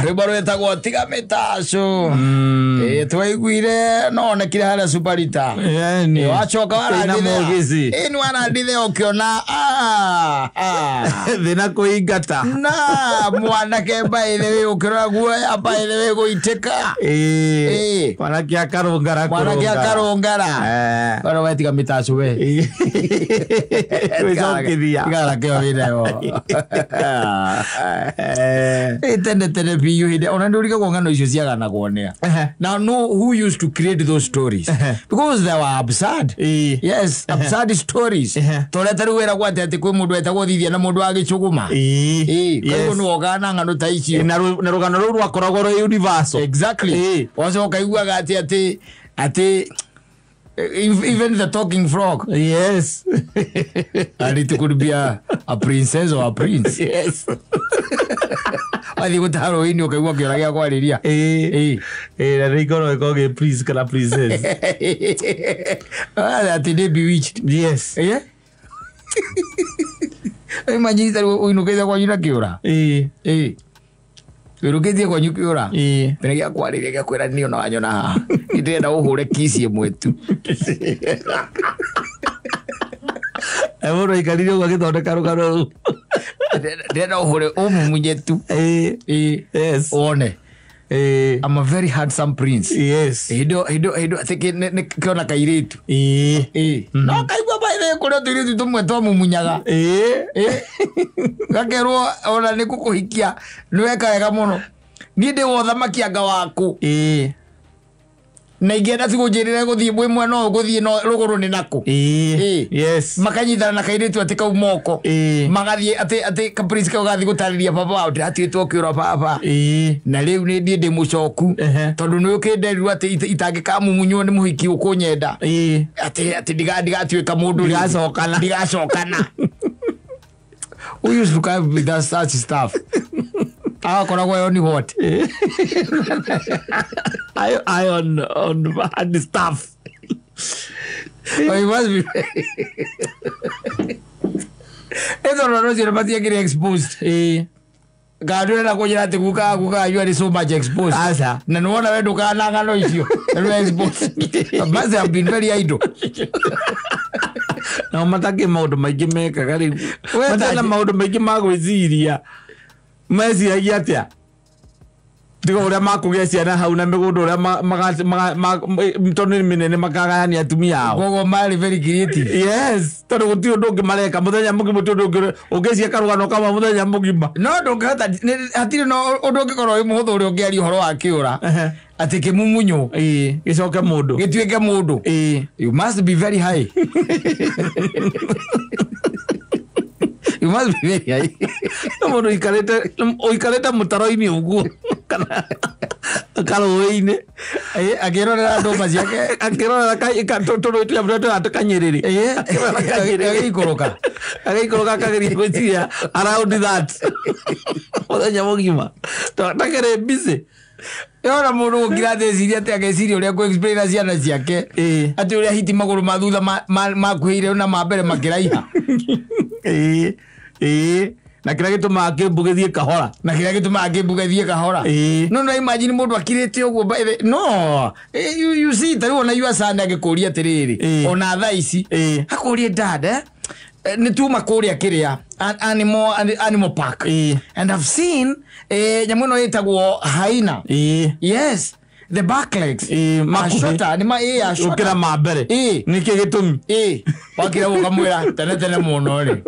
Rwĩmbo rwĩtagwo tiga mĩtacũ. Ĩĩ, twaiguire no onekire harĩa Suparita. Yani. Wacoka Ĩna mũgici. ĩĩ nĩ warandithĩa ũkĩona ah, ah. Thĩna kũingata. Na mwanake by the way ũkĩrora guoya by the way gũitĩka. Ĩĩ. Ĩĩ. Mwanake akarũngara Mwanake kũrũngara. akarũngara. Eh. Wena we tiga mĩtacũ we. Ĩĩ. Gwĩcokithia. Tigana kĩo wĩnayo. Eh. Ĩ, tene tene biũ hĩndĩ ona nĩ ũrigagwo ng'ano icio ciaganagwo nĩa. Ehe. Now know who used to create those stories because they were absurd. Ĩĩ. Yes, absurd stories. Ehe. Torĩa ta rĩu wĩragwo atĩ atĩ kwĩ mũndũ wetagwo Thithia na mũndũ wa gĩcũgũma. Ĩĩ. Ĩĩ, koguo Yes. nĩ wokaga na ng'ano ta icio. Na rũgano rũu rwakoragwo rwĩ universal. Exactly. Ĩĩ. Wacoka ũkaiguaga atĩ atĩ atĩ even the talking frog Yes. and it could be a princess or a prince. Yes. Wathiĩ gũtaha rũĩ-inĩ ũkaigua kĩũra gĩa kwarĩria. Ĩĩ. Ĩĩ. Ĩĩ, na nĩ ikoragwo ĩkoragwo ĩ prince kana princess. Atĩ nĩ bewitched. Yes. Ĩĩ. Imagine ta rĩu ũinũkĩte kwanyu na kĩũra. Ĩĩ. Ĩĩ. Ũinũkĩtie kwanyu kĩũra. Ĩĩ. Mbere gĩa kwarĩria gĩa kwĩra niĩ ona wanyona haha. Nĩ ndĩrenda ũhũre kiss ĩmwe tu. E mũndũ aikarire ũguo agĩthondeka rũgano rũu. Ndĩrenda ũhũre ũmumunye tu. Ĩĩ. Ĩĩ. Yes. Wone. Ĩĩ. I'm a very handsome prince. Yes. Hĩndĩ hĩndĩ hĩndĩ atĩ nĩ kĩona kairĩtu. Ĩĩ. Ĩĩ. No kaigua by the way kũrĩ tũirĩtu tũmwe twamũmunyaga. Ĩĩ. Ĩĩ. Gakerwo ona nĩ ngũkũhikia nĩ weka wega mũno. Niĩ ndĩ wa ũthamaki anga waku. Ĩĩ. Na ingĩenda cigũnjĩrĩre gũthiĩ mwĩ mwena ũyũ gũthiĩ no rũgũrũ nĩ nakũ. Ĩĩ. Ĩĩ. Yes. Makanyitana na kairĩtu atĩ kau moko. Ĩĩ. Magathiĩ atĩ atĩ kaprince kau gathiĩ gũtarĩria baba wao ndĩratuĩtwo kĩũra baba. Ĩĩ. Na rĩu nĩ niĩ ndĩ mũcoku. Ehe. Tondũ nĩ ũkĩnderirwo atĩ itangĩkamumunywo nĩ mũhiki ũkũnyenda. Ĩĩ. Atĩ atĩ ndigatuĩka mũndũ rĩngĩ. Ndigacokana. Ndigacokana. Who used to come with that such stuff? Agakoragwo yo nĩ what? I on on stuff. Oh, he must be. Ĩtondũ andũ acio nĩ matiakĩrĩ exposed. Ĩĩ. Kana ndũrenda kũnjĩra atĩ guka guka you are so much exposed. Aca. Na nĩwona we ndũkana ng'ano icio. Na nĩwe exposed. Must have been very idle. Nao matakĩ maũndũ maingĩ mekaga rĩu. We Matarĩ na taji- maũndũ maingĩ ma gwĩciria. Meciragia atĩa? Tiga ũrĩa makũgĩa ciana hau na mĩgũnda ũrĩa tondũ nĩ mĩnene makagayania atumia ao. Koguo marĩ very creative. Yes, tondũ gũtirĩ ũndũ ũngĩ mareka mũthenya mũgima gũtirĩ ũndũ ũngĩ ũngĩcia karũgano kamwe mũthenya mũgima. No ndũngĩhota hatirĩ na ũndũ ũngĩkorwo wĩ mũhũthũ ũrĩa ũngĩaria ũhoro wa kĩũra. Ehe. Atĩ kĩmumunywo Ĩĩ, gĩcoke mũndũ. gĩtuĩke mũndũ. Ĩĩ. You must be very high. You must be very high. Nĩ mũndũ ũikarĩte mũtaro-inĩ ũguo kana karũĩ-inĩ. Ĩĩ, akĩrorera ndũma ciake. Akĩrorera tũrũĩ tũrĩa tũrĩa kanyĩrĩrĩ. Ĩĩ, Akĩrorera kanyĩrĩrĩ. agĩikũrũka. Agĩikũrũka akageria gwĩciria around that mũthenya mũgima. Takĩrĩ busy. Yona mũndũ gũkira atĩ eciria atĩ ageciria ũrĩa kũ explain na ciana ciake. Ĩĩ. Atĩ ũrĩa hiti magũrũ ma thutha makuhĩire na ma mbere makĩraiha. Ĩĩ. Ĩĩ. Na kĩrĩa gĩtũmaga kĩmbu gĩthiĩ kahora. Na kĩrĩa gĩtũmaga kĩmbu gĩthiĩ kahora. Ĩĩ. No no imagine mũndũ akirĩte ũguo by the no. You see ta rĩu ona your son agĩkũria atĩrĩrĩ. Ĩĩ. Ona thaa ici. Ĩĩ. Akũrie dad eh? Nĩ tuma kũrĩa kĩrĩa animal park. Ĩĩ. And I've seen nyamũ ĩno ĩtagwo hyena. Ĩĩ. Yes, the back legs. Ĩĩ, Are makuhĩ. shorter, nĩ ma ĩĩ are shorter. Gũkĩra ma mbere. Ĩĩ. Nĩkĩ gĩtũmi? Ĩĩ, wakira ũkamwĩra tene tene mũno rĩ.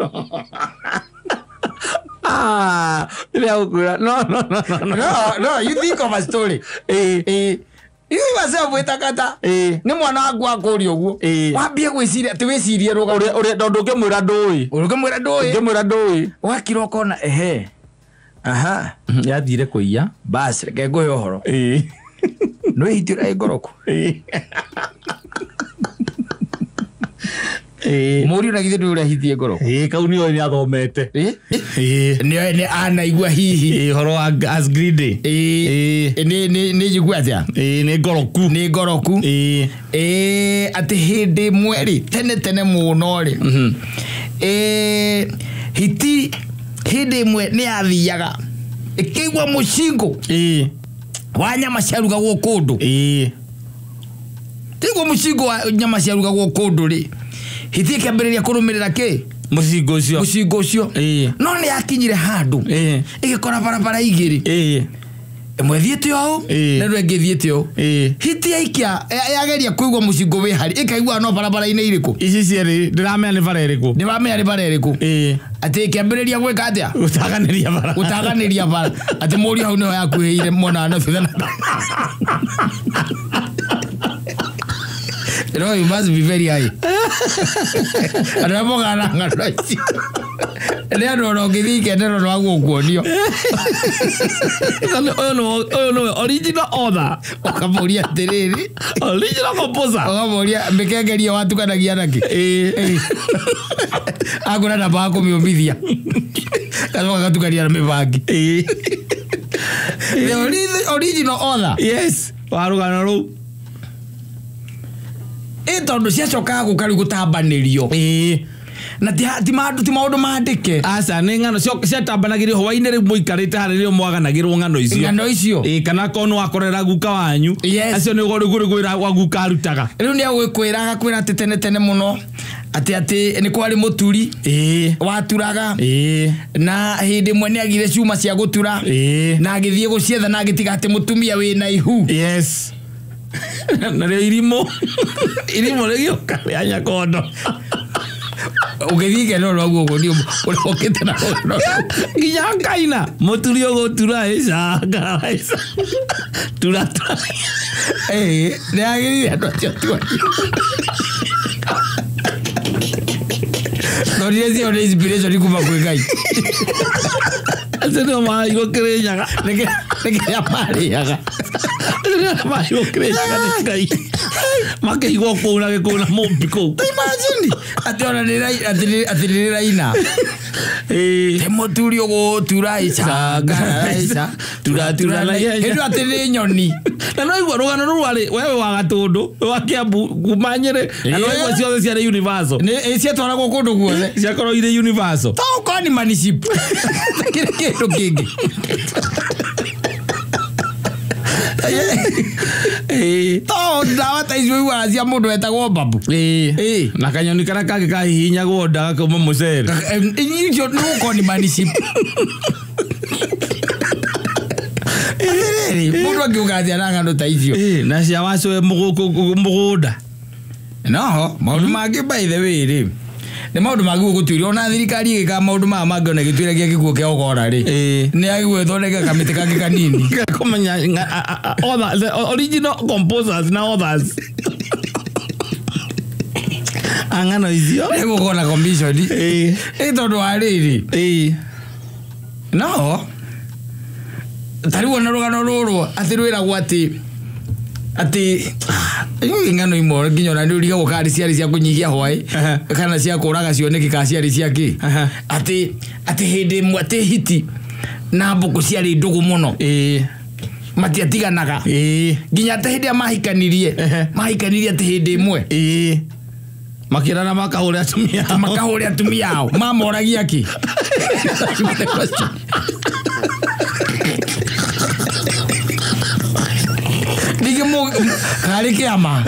Ah, rĩrĩa gũkwĩra no no no no no. No, no, you think of a story. Ĩĩ. Ĩĩ. You yourself wĩtakata. Ĩĩ. Nĩ mwana waku akũria ũguo. Ĩĩ. Wambie gwĩciria atĩ wĩcirie rũgano. Ũrĩa ũrĩa tondũ ũngĩmwĩra ndũĩ. Ũngĩmwĩra ndũĩ. Ũngĩmwĩra ndũĩ. Wakira ũkona ehe. Aha. Yathire kũiya. Bas, reke ngũhe ũhoro. Ĩĩ. Nĩ hiti ũrĩa ĩ ngoroku. Ĩĩ. Ĩĩ. Mũriũ na githĩ ndũĩ ũrĩa hiti ĩ ngoroku. Ĩĩ, kau nĩoĩ nĩathomete. Ĩĩ. Ĩĩ. Nĩoĩ nĩ anaigua hihi. Ĩĩ, ũhoro wa as greedy. Ĩĩ. Ĩĩ. Nĩ njigua atĩa? Ĩĩ, nĩ ngoroku. Nĩ ngoroku. Ĩĩ. Ĩĩ, atĩ hĩndĩ ĩmwe rĩ tene tene mũno rĩ ĩĩ, hiti hĩndĩ ĩmwe nĩ yathiaga Ĩkĩigua mũcingo wa nyama ciarugagwo kũndũ. Tigwo mũcingo wa nyama ciarugagwo kũndũ rĩ, hiti ĩkĩambĩrĩria kũrũmĩrĩra kĩ? Mũcingo ũcio. Mũcingo ũcio. No nĩ yakinyire handũ ĩgĩkora barabara igĩrĩ, ĩmwe ĩthiĩte ũũ na ĩno ĩngĩ ĩthiĩte ũũ. Hiti yaikia yageria kũigua mũcingo wĩ harĩ, ĩkaigua no barabara-inĩ irĩkũ. Ici cierĩ ndĩramenya nĩ bara ĩrĩkũ. Nĩwamenya nĩ bara ĩrĩkũ. Atĩ ĩkĩambĩrĩria gwĩka atĩa? Gũtaganĩria bara. Gũtaganĩria bara. Atĩ mũriũ hau nĩho yakuhĩire mwena wa na thutha na. You know, you must be very high. Andũ arĩa mokaga na ng'ano icio nĩ andũ ona ũngĩthiĩ ikenero no agũkuonio. Ũyũ nĩwe original author. Ũkamũria atĩrĩrĩ, Original composer. Ũkamũria mĩkengerio watukanagia nakĩ? Akũra namba wa kũmĩũmithia, gacoka gatukania na mĩbangi. The original author. Yes, wa rũgano rũu. Ĩ tondũ ciacokaga gũka rĩu gũtambanĩrio na ti maũndũ mandĩke. Aca nĩ ng'ano ciatambanagĩrio hwainĩ rĩu mũikarĩte harĩa nĩrĩo mwaganagĩrwo ng'ano icio. Ng'ano icio. Kana korwo nĩ wakorera guka wanyu. Yes. Acio nĩ rĩu rĩu wa guka arutaga. Rĩu nĩ agũkwĩra agakwĩra atĩ tene tene mũno atĩ nĩ kwarĩ mũturi waturaga na hĩndĩ ĩmwe nĩ agire cuma cia gũtura na agĩthiĩ gũcietha na agĩtiga atĩ mũtumia wĩna ihu. Yes. Na rĩo irimũ rĩgĩũka rĩa nyakondo. Ũgĩthiĩ ikenero rwaguo ũguo nĩ ũkĩte na rũgano rũu. Nginya ngaina mũturi ũgũtura ĩca ngara ĩca tura tura. Nĩ yagĩrĩire andũ acio tuonio. Thonire cio nĩ inspiration kuma kwĩ Ngai. Acio nĩo mairwo Kĩrĩnyaga. Nĩ kĩrĩa marĩaga. Acio nĩo mairwo Kĩrĩnyaga nĩ Ngai. Makĩigwo kũu na gĩkũũ na mũmbi kũu. Imagine atĩ ona atĩ nĩ rĩraina. Te mũturi ũgũtura ica ngara ica Tura tura na ihenya. Hĩndĩ atĩ nĩ nyoni. Na no igua rũgano rũu rwarĩ wewe wa Gatũndũ wa Kiambu kuma Nyĩrĩ na no igua ciothe ciarĩ universal. Nĩ ciatwaragwo kũndũ guothe. Ciakorwo irĩ universal. To ũkorwo nĩ maniship. Kĩrĩ kĩndũ kĩngĩ. To ndawa ta icio iguaga cia mũndũ wetagwo Babu. Na kanyoni karĩa kangĩ kahihinyagwo nda gakauma mũcere. Icio nĩ gũkorwo nĩ maniship. Atĩrĩrĩ, mũndũ angĩũka atĩa na ng'ano ta icio? Na cia wacũe mũgũnda. Noho, maũndũ mangĩ by the way rĩ, nĩ maũndũ mangĩ gũgũtuĩria ona thirikari ĩgĩkaga maũndũ maya mangĩ ona ĩgĩtuĩragia gĩkuũ kĩa ũgora rĩ, nĩ yagĩrĩirwo ĩthondeke kamĩtĩ kangĩ kanini. Kũmenya the original composers na authors. Ang'ano icio? Nĩ gũkorwo na commission. Ĩ tondũ wa rĩrĩ. No, ta rĩu ona rũgano rũrũ atĩ rwĩragwo atĩ ng'ano imwe nginya ona nĩ ũrigagwo kana ciarĩ cia kũnyihia hwaĩ kana cia kũraga cioneki kana ciarĩ cia kĩ. Atĩ hĩndĩ ĩmwe atĩ hiti na mbũkũ ciarĩ ndũgũ mũno. Matiatiganaga. Nginya atĩ hĩndĩ ĩrĩa mahikanirie, mahikanirie atĩ hĩndĩ ĩmwe. Makĩrana makahũre atumia ao. Makahũre atumia ao. Mamoragia kĩ? Ningĩ karĩ kĩama.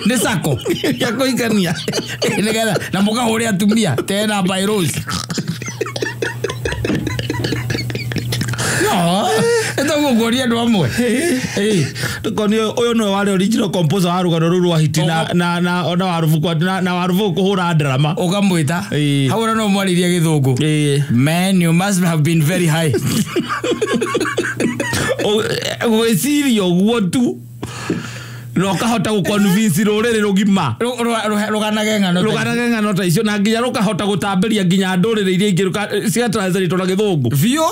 Nĩ sako. Ya kũhikania. Nĩgetha na mũkahũre atumia tena by rose. No, ĩtagwo ngũria andũ amwe. Ndũkonio ũyũ nĩwe warĩ original composer wa rũgano rũu rwa hiti na warũbũ na warũbũ kũhũra drama. Ũkamwĩta. Hau ona no mwarĩrie gĩthũngũ. Man, you must have been very high. Gwĩciria ũguo tu na ũkahota gũconvince rũrĩrĩ rũgima rũganage ng'ano rũganage ng'ano ta icio na nginya rũkahota gũtambĩria nginya ndũrĩrĩ iria ingĩ cigatranslate na gĩthũngũ biũ.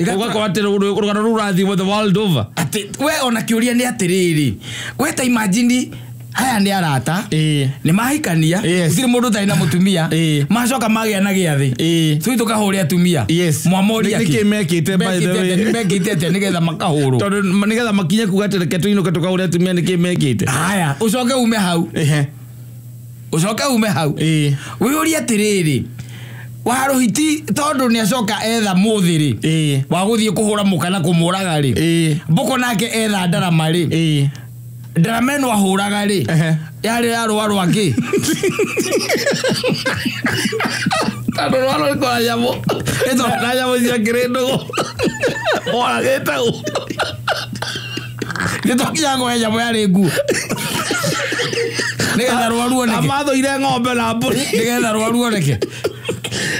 Ũgakorwo atĩ rũgano rũu rũrathiĩ the world over. Atĩ we ona kĩũria nĩ atĩrĩrĩ, we ta imagine aya nĩ arata nĩ mahikania, gũtirĩ mũndũ ũtarĩ na mũtumia, macoka magĩa na gĩathĩ, tũthiĩ tũkahũre atumia. Mwamoria kĩ? Nĩkĩ mekĩte by the way? Mekĩte atĩa nĩgetha makahũrwo? Tondũ nĩgetha makinye kuga atĩ reke tũinũke tũkahũre atumia nĩkĩ mekĩte? Haya, ũcoke ume hau. Ũcoke ume hau. Wĩyũrie atĩrĩrĩ, Waruhiti tondu ni acoka etha muthiri wa guthie kuhura muka na kumuraga ri. Mbuku nake etha ndarama ri. Ndarama ĩno ahũraga rĩ yarĩ ya rũa rwake. Tondũ rũa rũrĩ na nyamũ na nyamũ ciakĩrĩ ndũgũ moragĩte ũ nĩtwakinya kũhe nyamũ yarĩ nguo nĩgetha rũa ruoneke. Amathũire ng'ombe na mbũri nĩgetha rũa ruoneke.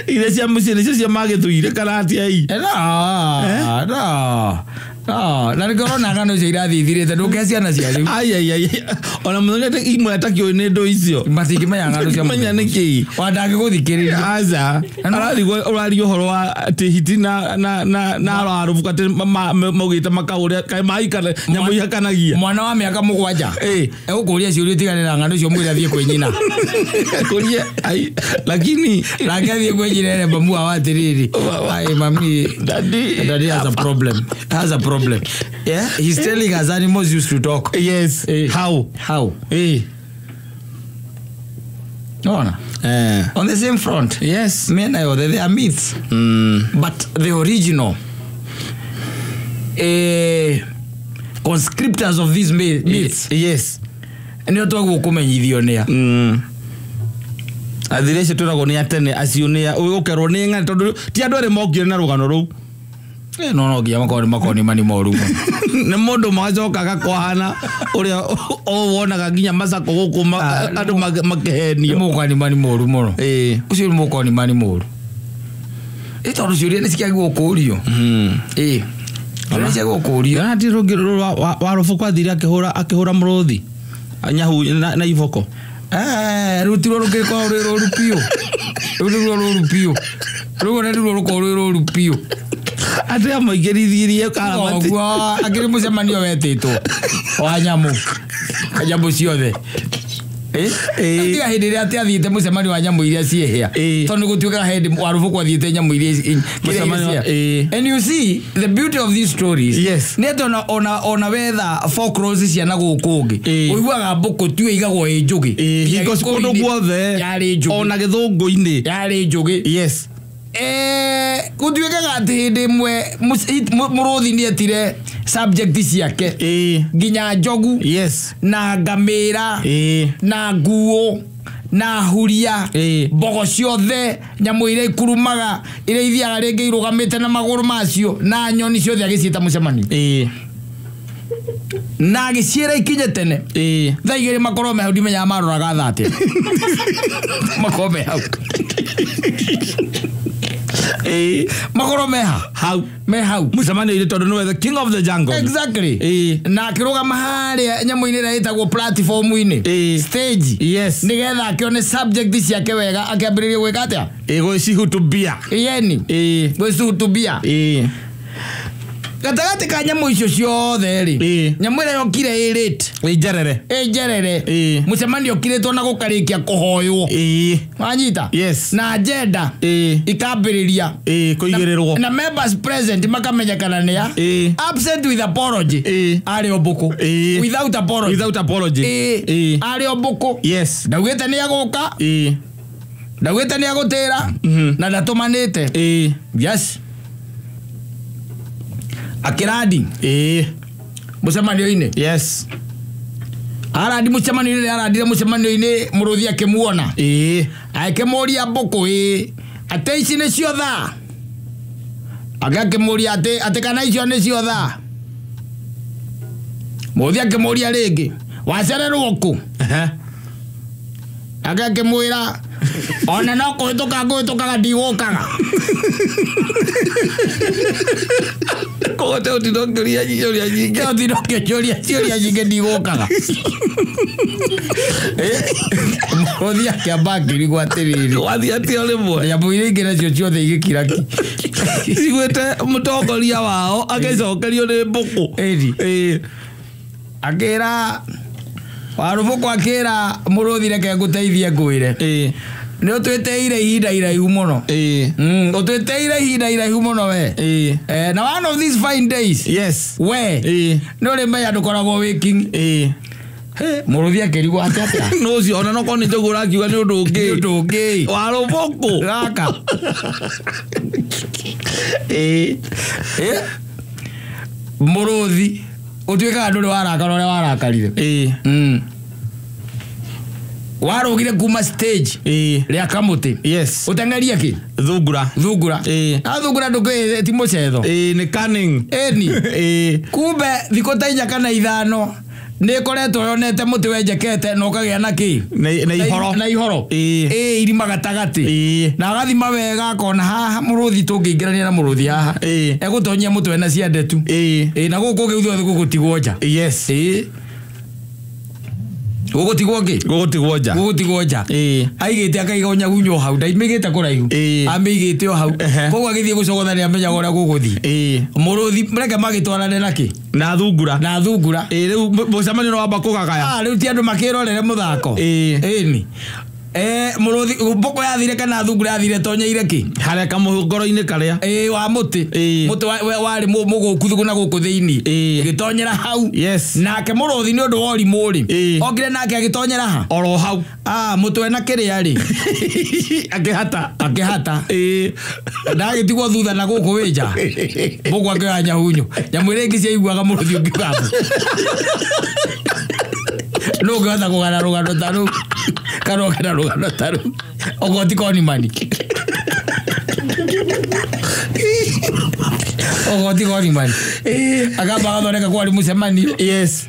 Iria cia mũciĩ nĩcio cia magĩthũire kana atia ii? No. No, na nĩkĩo ũrona ng'ano icio irathiĩ ithirĩte ndũkĩhe ciana cia rĩu. Ai ai ai. Ona mũthenya imwe atakĩũĩ nĩ ndũ icio. Matingĩmenya ng'ano cia Menya nĩkĩ. Wa ndangĩgũthikĩrĩria. Aca. Ararigwo ũraria ũhoro wa atĩ hiti na na na na ararũbuka atĩ maugĩte makaũrĩa kaĩ maikana nyamũ ihakanagia. Mwana wa mĩaka 7. Egũkũria ciũria ũtigane na ng'ano icio mwĩre athiĩ kwĩ nyina. Kũrie ai lakini nake athiĩ kwĩ nyina ere mamu wao atĩrĩrĩ. Ai mami daddy has a problem. Has a problem. Yeah, he's telling us animals used to talk. Yes. How? How? No, no. On the same front. Yes. Men are they are myths. But the original conscriptors of these myths. Yes. Nĩ twagwo kũmenyithio nĩa. Athire acio twĩragwo nĩ atene acio nĩ ũkerwo nĩ ng'ani tondũ ti andũ erĩ mokire na rũgano rũu. No no nginya makorwo nĩ makorwo nĩ mani moru. Nĩ mũndũ magacoka kwahana ũrĩa o wonaga nginya macako gũkũ andũ makĩhenio. Nĩ mũkorwo nĩ mani moru mũno. Ũcio nĩ mũkorwo nĩ mani moru. Tondũ ciũria nĩ ciagĩrĩirwo kũũrio. Ciũria ciagĩrĩirwo kũũrio. Na ti rũngĩ wa rũbũkũ athire akĩhũra mũrũthi nyahu na iboko. Rĩu ti ruo rũngĩkorwo rwĩ rũru biũ. Rĩu nĩruo rũru biũ. Rũu nĩruo rũkorwo rwĩ rũru biũ. Atĩ amũingĩrithirie karamati. Ũguo akĩrĩ mũcemanio wetĩtwo wa nyamũ. Nyamũ ciothe. Tiga hĩndĩ ĩrĩa atĩ athiĩte mũcemanio wa nyamũ iria ciĩhĩa. Tondũ nĩ gũtuĩkaga hĩndĩ warũbũkũ athiĩte nyamũ iria And you see the beauty of these stories. Yes. Nĩ atĩ ona wetha folklores cia na gũkũ ũngĩ. Ũiguaga mbũkũ tu ĩigagwo ĩ njũgĩ. Hingo kũndũ guothe. Yarĩ njũgĩ. Ona gĩthũngũ-inĩ. Yarĩ njũgĩ. Yes. Gũtuĩkaga atĩ hĩndĩ ĩmwe mũrũthi nĩetire subject ciake nginya njogu. Yes. Na ngamĩra na nguo na huria mbogo ciothe nyamũ iria ikurumaga iria ithiaga rĩngĩ irũgamĩte na magũrũ macio na nyoni ciothe agĩciĩta mũcemanio. Na agĩciĩra ikinye tene. Thaa 2 makorwo me hau ndimenyaga maroraga thaa atĩa. Makorwo me hau. Makorwo me ha? Hau. Me hau. Mũcemanio-inĩ tondũ nĩwe the king of the jungle. Exactly. Na akĩrũgama harĩa nyamũ-inĩ ĩrĩa ĩtagwo platform-inĩ. Stage. Yes. Nĩgetha akĩone subject ciake wega akĩambĩrĩria gwĩka atĩa? Gwĩcihutubia. Yeni. Gwĩcihutubia. Gatagatĩ ka nyamũ icio ciothe rĩ. Nyamũ ĩrĩa yokire ĩ late. Ĩ njerere. Ĩ njerere. Mũcemanio ũkirĩtwo na gũkarĩkia kũhoywo. Wanyita? Yes. Na agenda. Ikambĩrĩria. Kũigĩrĩrwo. Na members present makamenyekana nĩ a. Absent with apology. Arĩ o mbũkũ. Without apology. Without apology. Arĩ o mbũkũ. Yes. Ndaugĩte nĩ agũka. Ndaugĩte nĩ agũtĩra. Na ndatũmanĩte. Yes. Akĩrandi. Mũcemanio-inĩ. Yes. Arandi mũcemanio-inĩ arandire mũcemanio-inĩ mũrũthi akĩmuona. Akĩmũria mbũkũ atĩ ici nĩcio thaa. Agakĩmũria atĩ kana icio nĩcio thaa. Mũrũthi akĩmũria rĩngĩ wacererwo kũ? Agakĩmwĩra ona no kũhĩtũka ngũhĩtũkaga ndigũkaga. Koguo ũtinda ũkĩũria ciũria nyingĩ. Ũtinda ũkĩũria ciũria nyingĩ ndigũkaga. Mũrũthi akĩamba akĩrigwo atĩrĩrĩ. Wathiĩ atĩa rĩmwe? Nyamũ iria ingĩ nacio ciothe igĩkira ki. Ciguĩte mũtongoria wao agĩcokerio nĩ mbũkũ. Akĩra warũbũkũ akĩra mũrũthi reke ngũteithie ngwĩre. Nĩ ũtwĩteire ihinda iraihu mũno. Ũtwĩteire ihinda iraihu mũno we. Na one of these fine days. Yes. We. Nĩ ũrĩmenya ndũkoragwo wĩ king. Mũrũthi akĩrigwo atĩ atĩa no ũcio ona nokorwo nĩ njogu ũrakiuga nĩ ũndũ ũngĩ Nĩ ũndũ ũngĩ wa rũbũkũ gaka ĩĩ Eh? Mũrũthi ũtuĩkaga ndũrĩ warakara ũrĩa warakarire ĩĩ Mm. Warũgire kuma stage ĩĩ rĩa kamũtĩ yes ũteng'erie kĩ thungura thungura Ĩĩ. na thungura ndũkĩ ti mũcetho ĩĩ nĩ cunning ĩni ĩĩ kumbe thikũ ta inya kana ithano nĩ ĩkoretwo yonete mũtĩ wenjekete na ũkagĩa na kĩ na ihoro na ihoro Ĩĩ. ĩĩ irima gatagatĩ ĩĩ na agathima wega akona haha mũrũthi tũngĩingĩrania na mũrũthi haha Ĩĩ. egũtonyia mũtwe na ciande tu ĩĩ ĩĩ na gũkũ ũngĩ ithuothe gũgũtigwo nja yes ĩĩ gũgũtigwo kĩ gũgũtigwo nja gũgũtigwo nja ĩĩ aigĩte akaiga ũnyagunyo hau ndaimĩgĩte kũraihu Ĩĩ. amĩigĩte o hau Ehe. koguo agĩthiĩ gũcogotha nĩ amenyaga ũrĩa gũgũthiĩ ĩĩ mũrũthi reke magĩtwarane nakĩ na thungura na thungura ĩĩ rĩu mũcemanio nĩ wamba kũgagaya Ah, rĩu ti andũ makĩrorere mũthako Ĩĩ. ĩni mũrũthi mbũkũ yathire kana thungura yathire tonyeire kĩ harĩa kamũhũngoro-inĩ karĩa ĩĩ wa mũtĩ Ĩĩ. mũtĩ warĩ mũgũku na gũkũ thĩinĩ Ĩĩ. gĩtonyera hau yes nake mũrũthi nĩ ũndũ wa ũrimũ rĩ Ĩĩ. okire nake agĩtonyera ha oro hau ah mũtwe na kĩrĩa rĩ akĩhata akĩhata ĩĩ ndagĩtigwo thutha na gũkũ wĩnja mbũkũ akĩoya nyahunyo nyamũ ĩrĩa ĩngĩ ciaiguaga mũrũthi ũngiuga mbu nũ ũngĩhota kũgana rũgano ta rũu kana ũgana rũgano ta rũu okorwo ti konimani okorwo ti konimani akamba agathondeka kwarĩ mũcemanio yes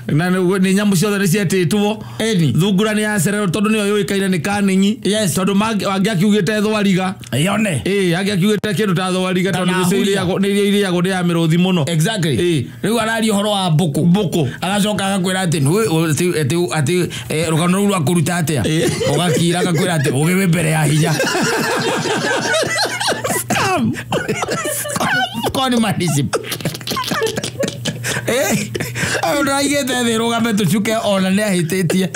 na nĩ nyamũ ciothe nĩ cietĩtwo ĩni thungura nĩ yacererwo tondũ nĩyo yũĩkaine nĩ kaningi Yes. tondũ angĩakiugĩte thwariga yone ĩĩ angĩakiugĩte kĩndũ ta thwariga tondũ Kana nĩcio huria. irĩagwo nĩ iria irĩagwo nĩ ya mĩrũthi mũno exactly Ĩĩ. rĩu araria ũhoro wa mbũkũ mbũkũ agacoka agakwĩra atĩ atĩ rũgano rũu rwakũruta atĩa Ĩĩ. ũgakira agakwĩra atĩ ũgĩ wĩ mbere ya hinya Scam. Conmanism. Eh, ũyũ ndũraigĩte thĩ rũgame tũcuke ona nĩ ahĩtĩtie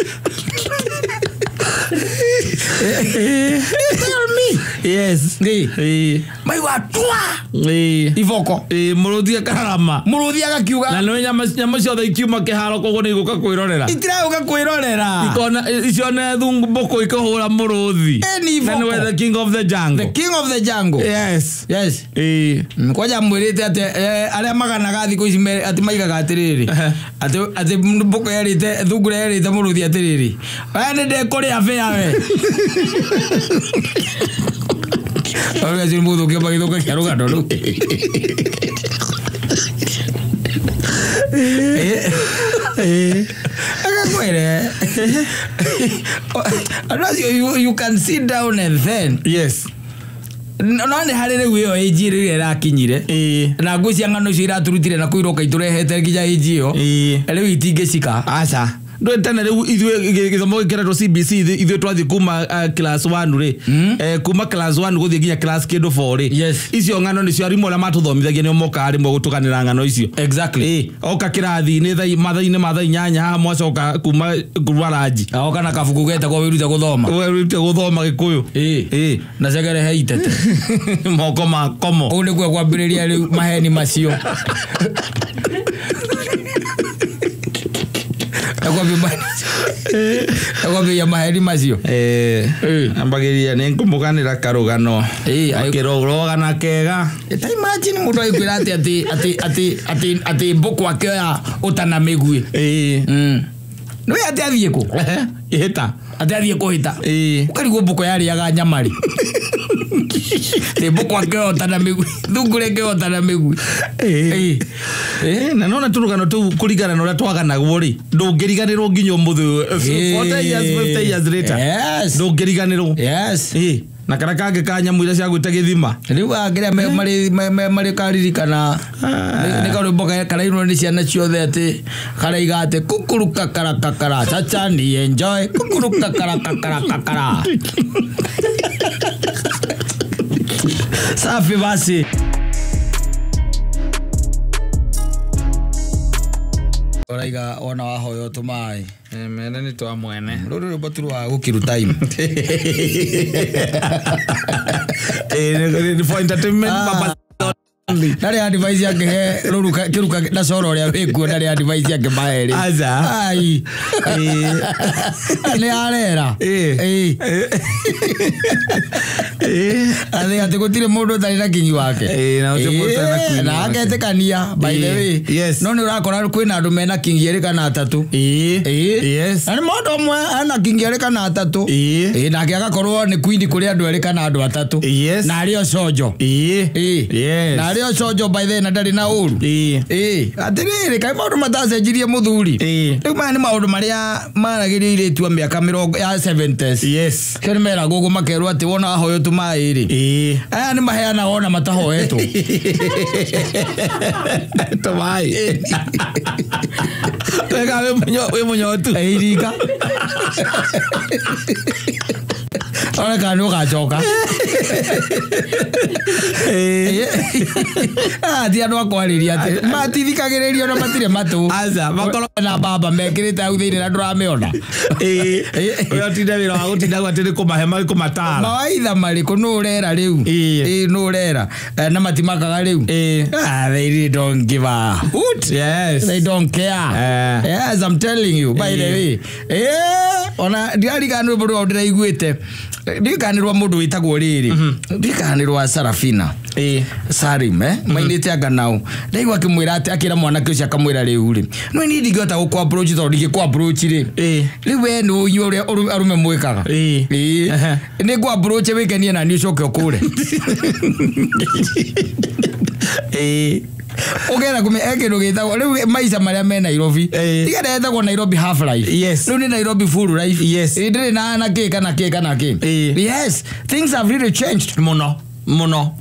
Tell me. yes Ĩĩ. ĩĩ maigua twa ĩĩ iboko ĩĩ mũrũthi akararama mũrũthi na agakiuga nĩ nyamũ ciothe ikiuma kĩharo koguo nĩ igũka kwĩrorera itiragũka kwĩrorera ikona icione thungu mbũkũ ikĩhũra mũrũthi Ĩni na nĩwe iboko. the king of the jungle the king of the jungle yes yes ĩĩ Kwanja mwĩrĩte atĩ arĩa maganaga thikũ ici atĩ maigaga atĩrĩrĩ Ehe. atĩ mbũkũ yerĩte thungura yerĩte mũrũthi atĩrĩrĩ we nĩ ndĩkũrĩa bĩa we Arĩa acio nĩ mũthũkia magĩthũkagia rũgano rũu agakwĩre andũ acio you can sit down and then yes no nĩ harĩ rĩu ĩyo ĩnji rĩrĩa ĩrakinyire ĩĩ na ngwĩcia ng'ano icio iraturutire na kũu iroka itũrehete nginya ĩnji ĩyo ĩĩ rĩu itingĩcika aca ndå tene rä u ithuä gä thomo gä keretwo cbc ithuä twathiä kuma class 1 rä kuma class 1 gå thiä nginya class kä ndå 4 rä Yes. icio ng'ano nä cio arimå arä a matå nä o mokaga rä mwe gå tå ganä ra ng'ano icio exactly Ĩ, oka kä rathi-inä mathaa-inä ma thaa inyanya haha mwacoka kuma ranji agoka na kabuku getagwo wĩrute gũthoma wärute gå thoma gä kå yå ĩĩ na cegere he itete moko ma komo kũu nĩkuo kwambĩrĩria rĩu maheni macio Ekwambĩrĩria maheni macio Ĩ. ambagä ria nä ngå må ganä ra karå gano Ĩ, aĩ- kä rogana kega ta imagine mũndũ agĩkwĩra atĩ atĩ atĩ atĩ atĩ atĩ mbũkũ akĩoya ũta na mĩguĩ ĩĩ nĩwe atĩ athiĩ kũ ihä ta atĩ athiĩ kũhĩta ĩĩ ũkarigwo mbũkũ yarĩaga nyama rĩ Ĩ mbũkũ akĩoya ũta na mĩguĩ thungura ĩkĩoya ũta na mĩguĩ Ĩĩ. Ĩ. Ĩ, na nona tå rå gano tå u kå ringana na å rä a twaganagwo rä ndå ngä riganä rwo nginya å må thä 40 years 50 years later Yes. ndå ngä riganä rwo Yes. na kana kangä ka nyamå iria cia gwä ta gä thima rĩu akĩrĩa marĩ karirikana nĩ karwĩmbo karainwo nĩ ciana ciothe atĩ karaiga atĩ kukuru kakara kakara chacha ni enjoy kukuru kakara kakara kakara safi basi ũraiga wona wahoywo tũmaĩ mene nä twa mwene rũrũ rwĩmbo tu rwa gũkiru time for entertainment Ah. purpose Exactly. Ndarĩ advice angĩhe rũruka kĩruka na coro ũrĩa wĩkuo, ndarĩ advice angĩmahe rĩ. Aca. Ai. Nĩ arera. Ĩ. Ĩ. Atĩ atĩ gũtirĩ mũndũ ũtarĩ na kinyi wake. Ĩ, na gũtirĩ mũndũ ũtarĩ na Ĩ, kinyi na wake. agetĩkania by the Ĩ, way. yes. No nĩ ũrakora kwĩna andũ mena kingi erĩ kana atatũ. Ĩ. Ĩ. Yes. Na nĩ mũndũ ũmwe ena kingi erĩ kana atatũ. Ĩ. Ĩ, nake agakorwo nĩ queen kũrĩ andũ erĩ kana andũ atatũ. Yes. Na arĩ o conjo. Ĩ. Ĩ. Yes. Na arĩ o conjo by the way, na ndarĩ na ũru. Ĩ. Ĩ, atĩrĩrĩ kaĩ maũndũ matacenjirie mũthuri. Ĩ. Rĩu maya nĩ maũndũ marĩa maragĩria airĩtu a mĩaka mĩrongo ya 70s. Yes. Kĩo nĩ meragwo ũguo makerwo atĩ wona wahoywo tũmaĩ rĩ. Ĩ. Aya nĩ maheanaga ona matahoetwo. Tũmaĩ. Wega wĩ mũnyotu. Ĩ, iringa. One kana nĩ ũgacoka. Ah, ti andũ a kwarĩria atĩ matithikagĩrĩrio na matirĩ matũ. Aca, makorwo na baba mekĩrĩte hau thĩinĩ na ndũramĩona. Ĩ. Ũrĩa ũtinde wĩra wa gũtinda atĩ nĩ kũmahe marĩ kũmatara. Mawaitha marĩkũ nũ ũrera rĩu? Ĩ. Ĩ, nũ ũrera? Na matimakaga rĩu? Ĩ. Ah, they really don't give a hoot. Yes. They don't care. Eh. Yes, I'm telling you. By the way. Ona ndirarikana rwĩmbo rwao ndĩraiguĩte. Ndirikana rwa mũndũ wĩtagwo rĩrĩ. Ndirikana rwa Sarafina. Ĩ. Sarim, eh? Mainĩte anga nao. Ndaigua akĩmwĩra atĩ akĩra mwanake ũcio akamwĩra rĩu rĩ. No niĩ ndingĩhota gũkũ approach tondũ ndingĩkũ approach rĩ. Ĩ. Rĩu we nĩ ũnyue ũrĩa arũme mwĩkaga. Ĩ. Ĩ. Ehe. Nĩ ngũ approach wĩkenie na niĩ ũcoke ũkũre. Ĩ. Ũgera kũme e kĩndũ gĩtagwo rĩu maica marĩa me Nairobi. Ĩ. Tiga ndetagwo Nairobi half life. Yes. Rĩu nĩ Nairobi full life. Yes. Ĩ, ndĩrĩ na kĩ kana kĩ kana kĩ. Ĩ. Yes, things have really changed. Mũno. Mũno.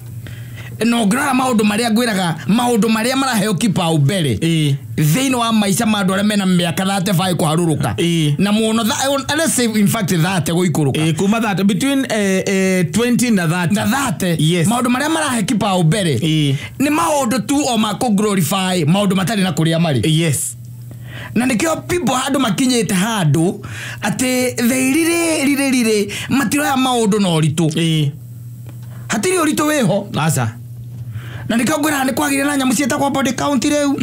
Na ũngĩrora maũndũ marĩa ngwĩraga maũndũ marĩa maraheo kipaumbele Ĩ. thĩinĩ wa maica ma andũ arĩa mena mĩaka 35 kũharũrũka. Ĩ. Na mũno let's say in fact 30 gũikũrũka. Ĩ, kuma 30 between 20 na 30. Na 30. Yes. Maũndũ marĩa marahe kipaumbele Ĩ. nĩ maũndũ tu o ma kũ glorify maũndũ matarĩ na kũrĩa marĩ. Yes. Na nĩkĩo people handũ makinyĩte handũ atĩ they really really really matiroya maũndũ na ũritũ. Ĩ. Hatirĩ ũritũ wĩho. Aca. Na nĩkĩo ngwĩraga nĩ kwagĩire na nyamũ ciĩtagwo body count rĩu.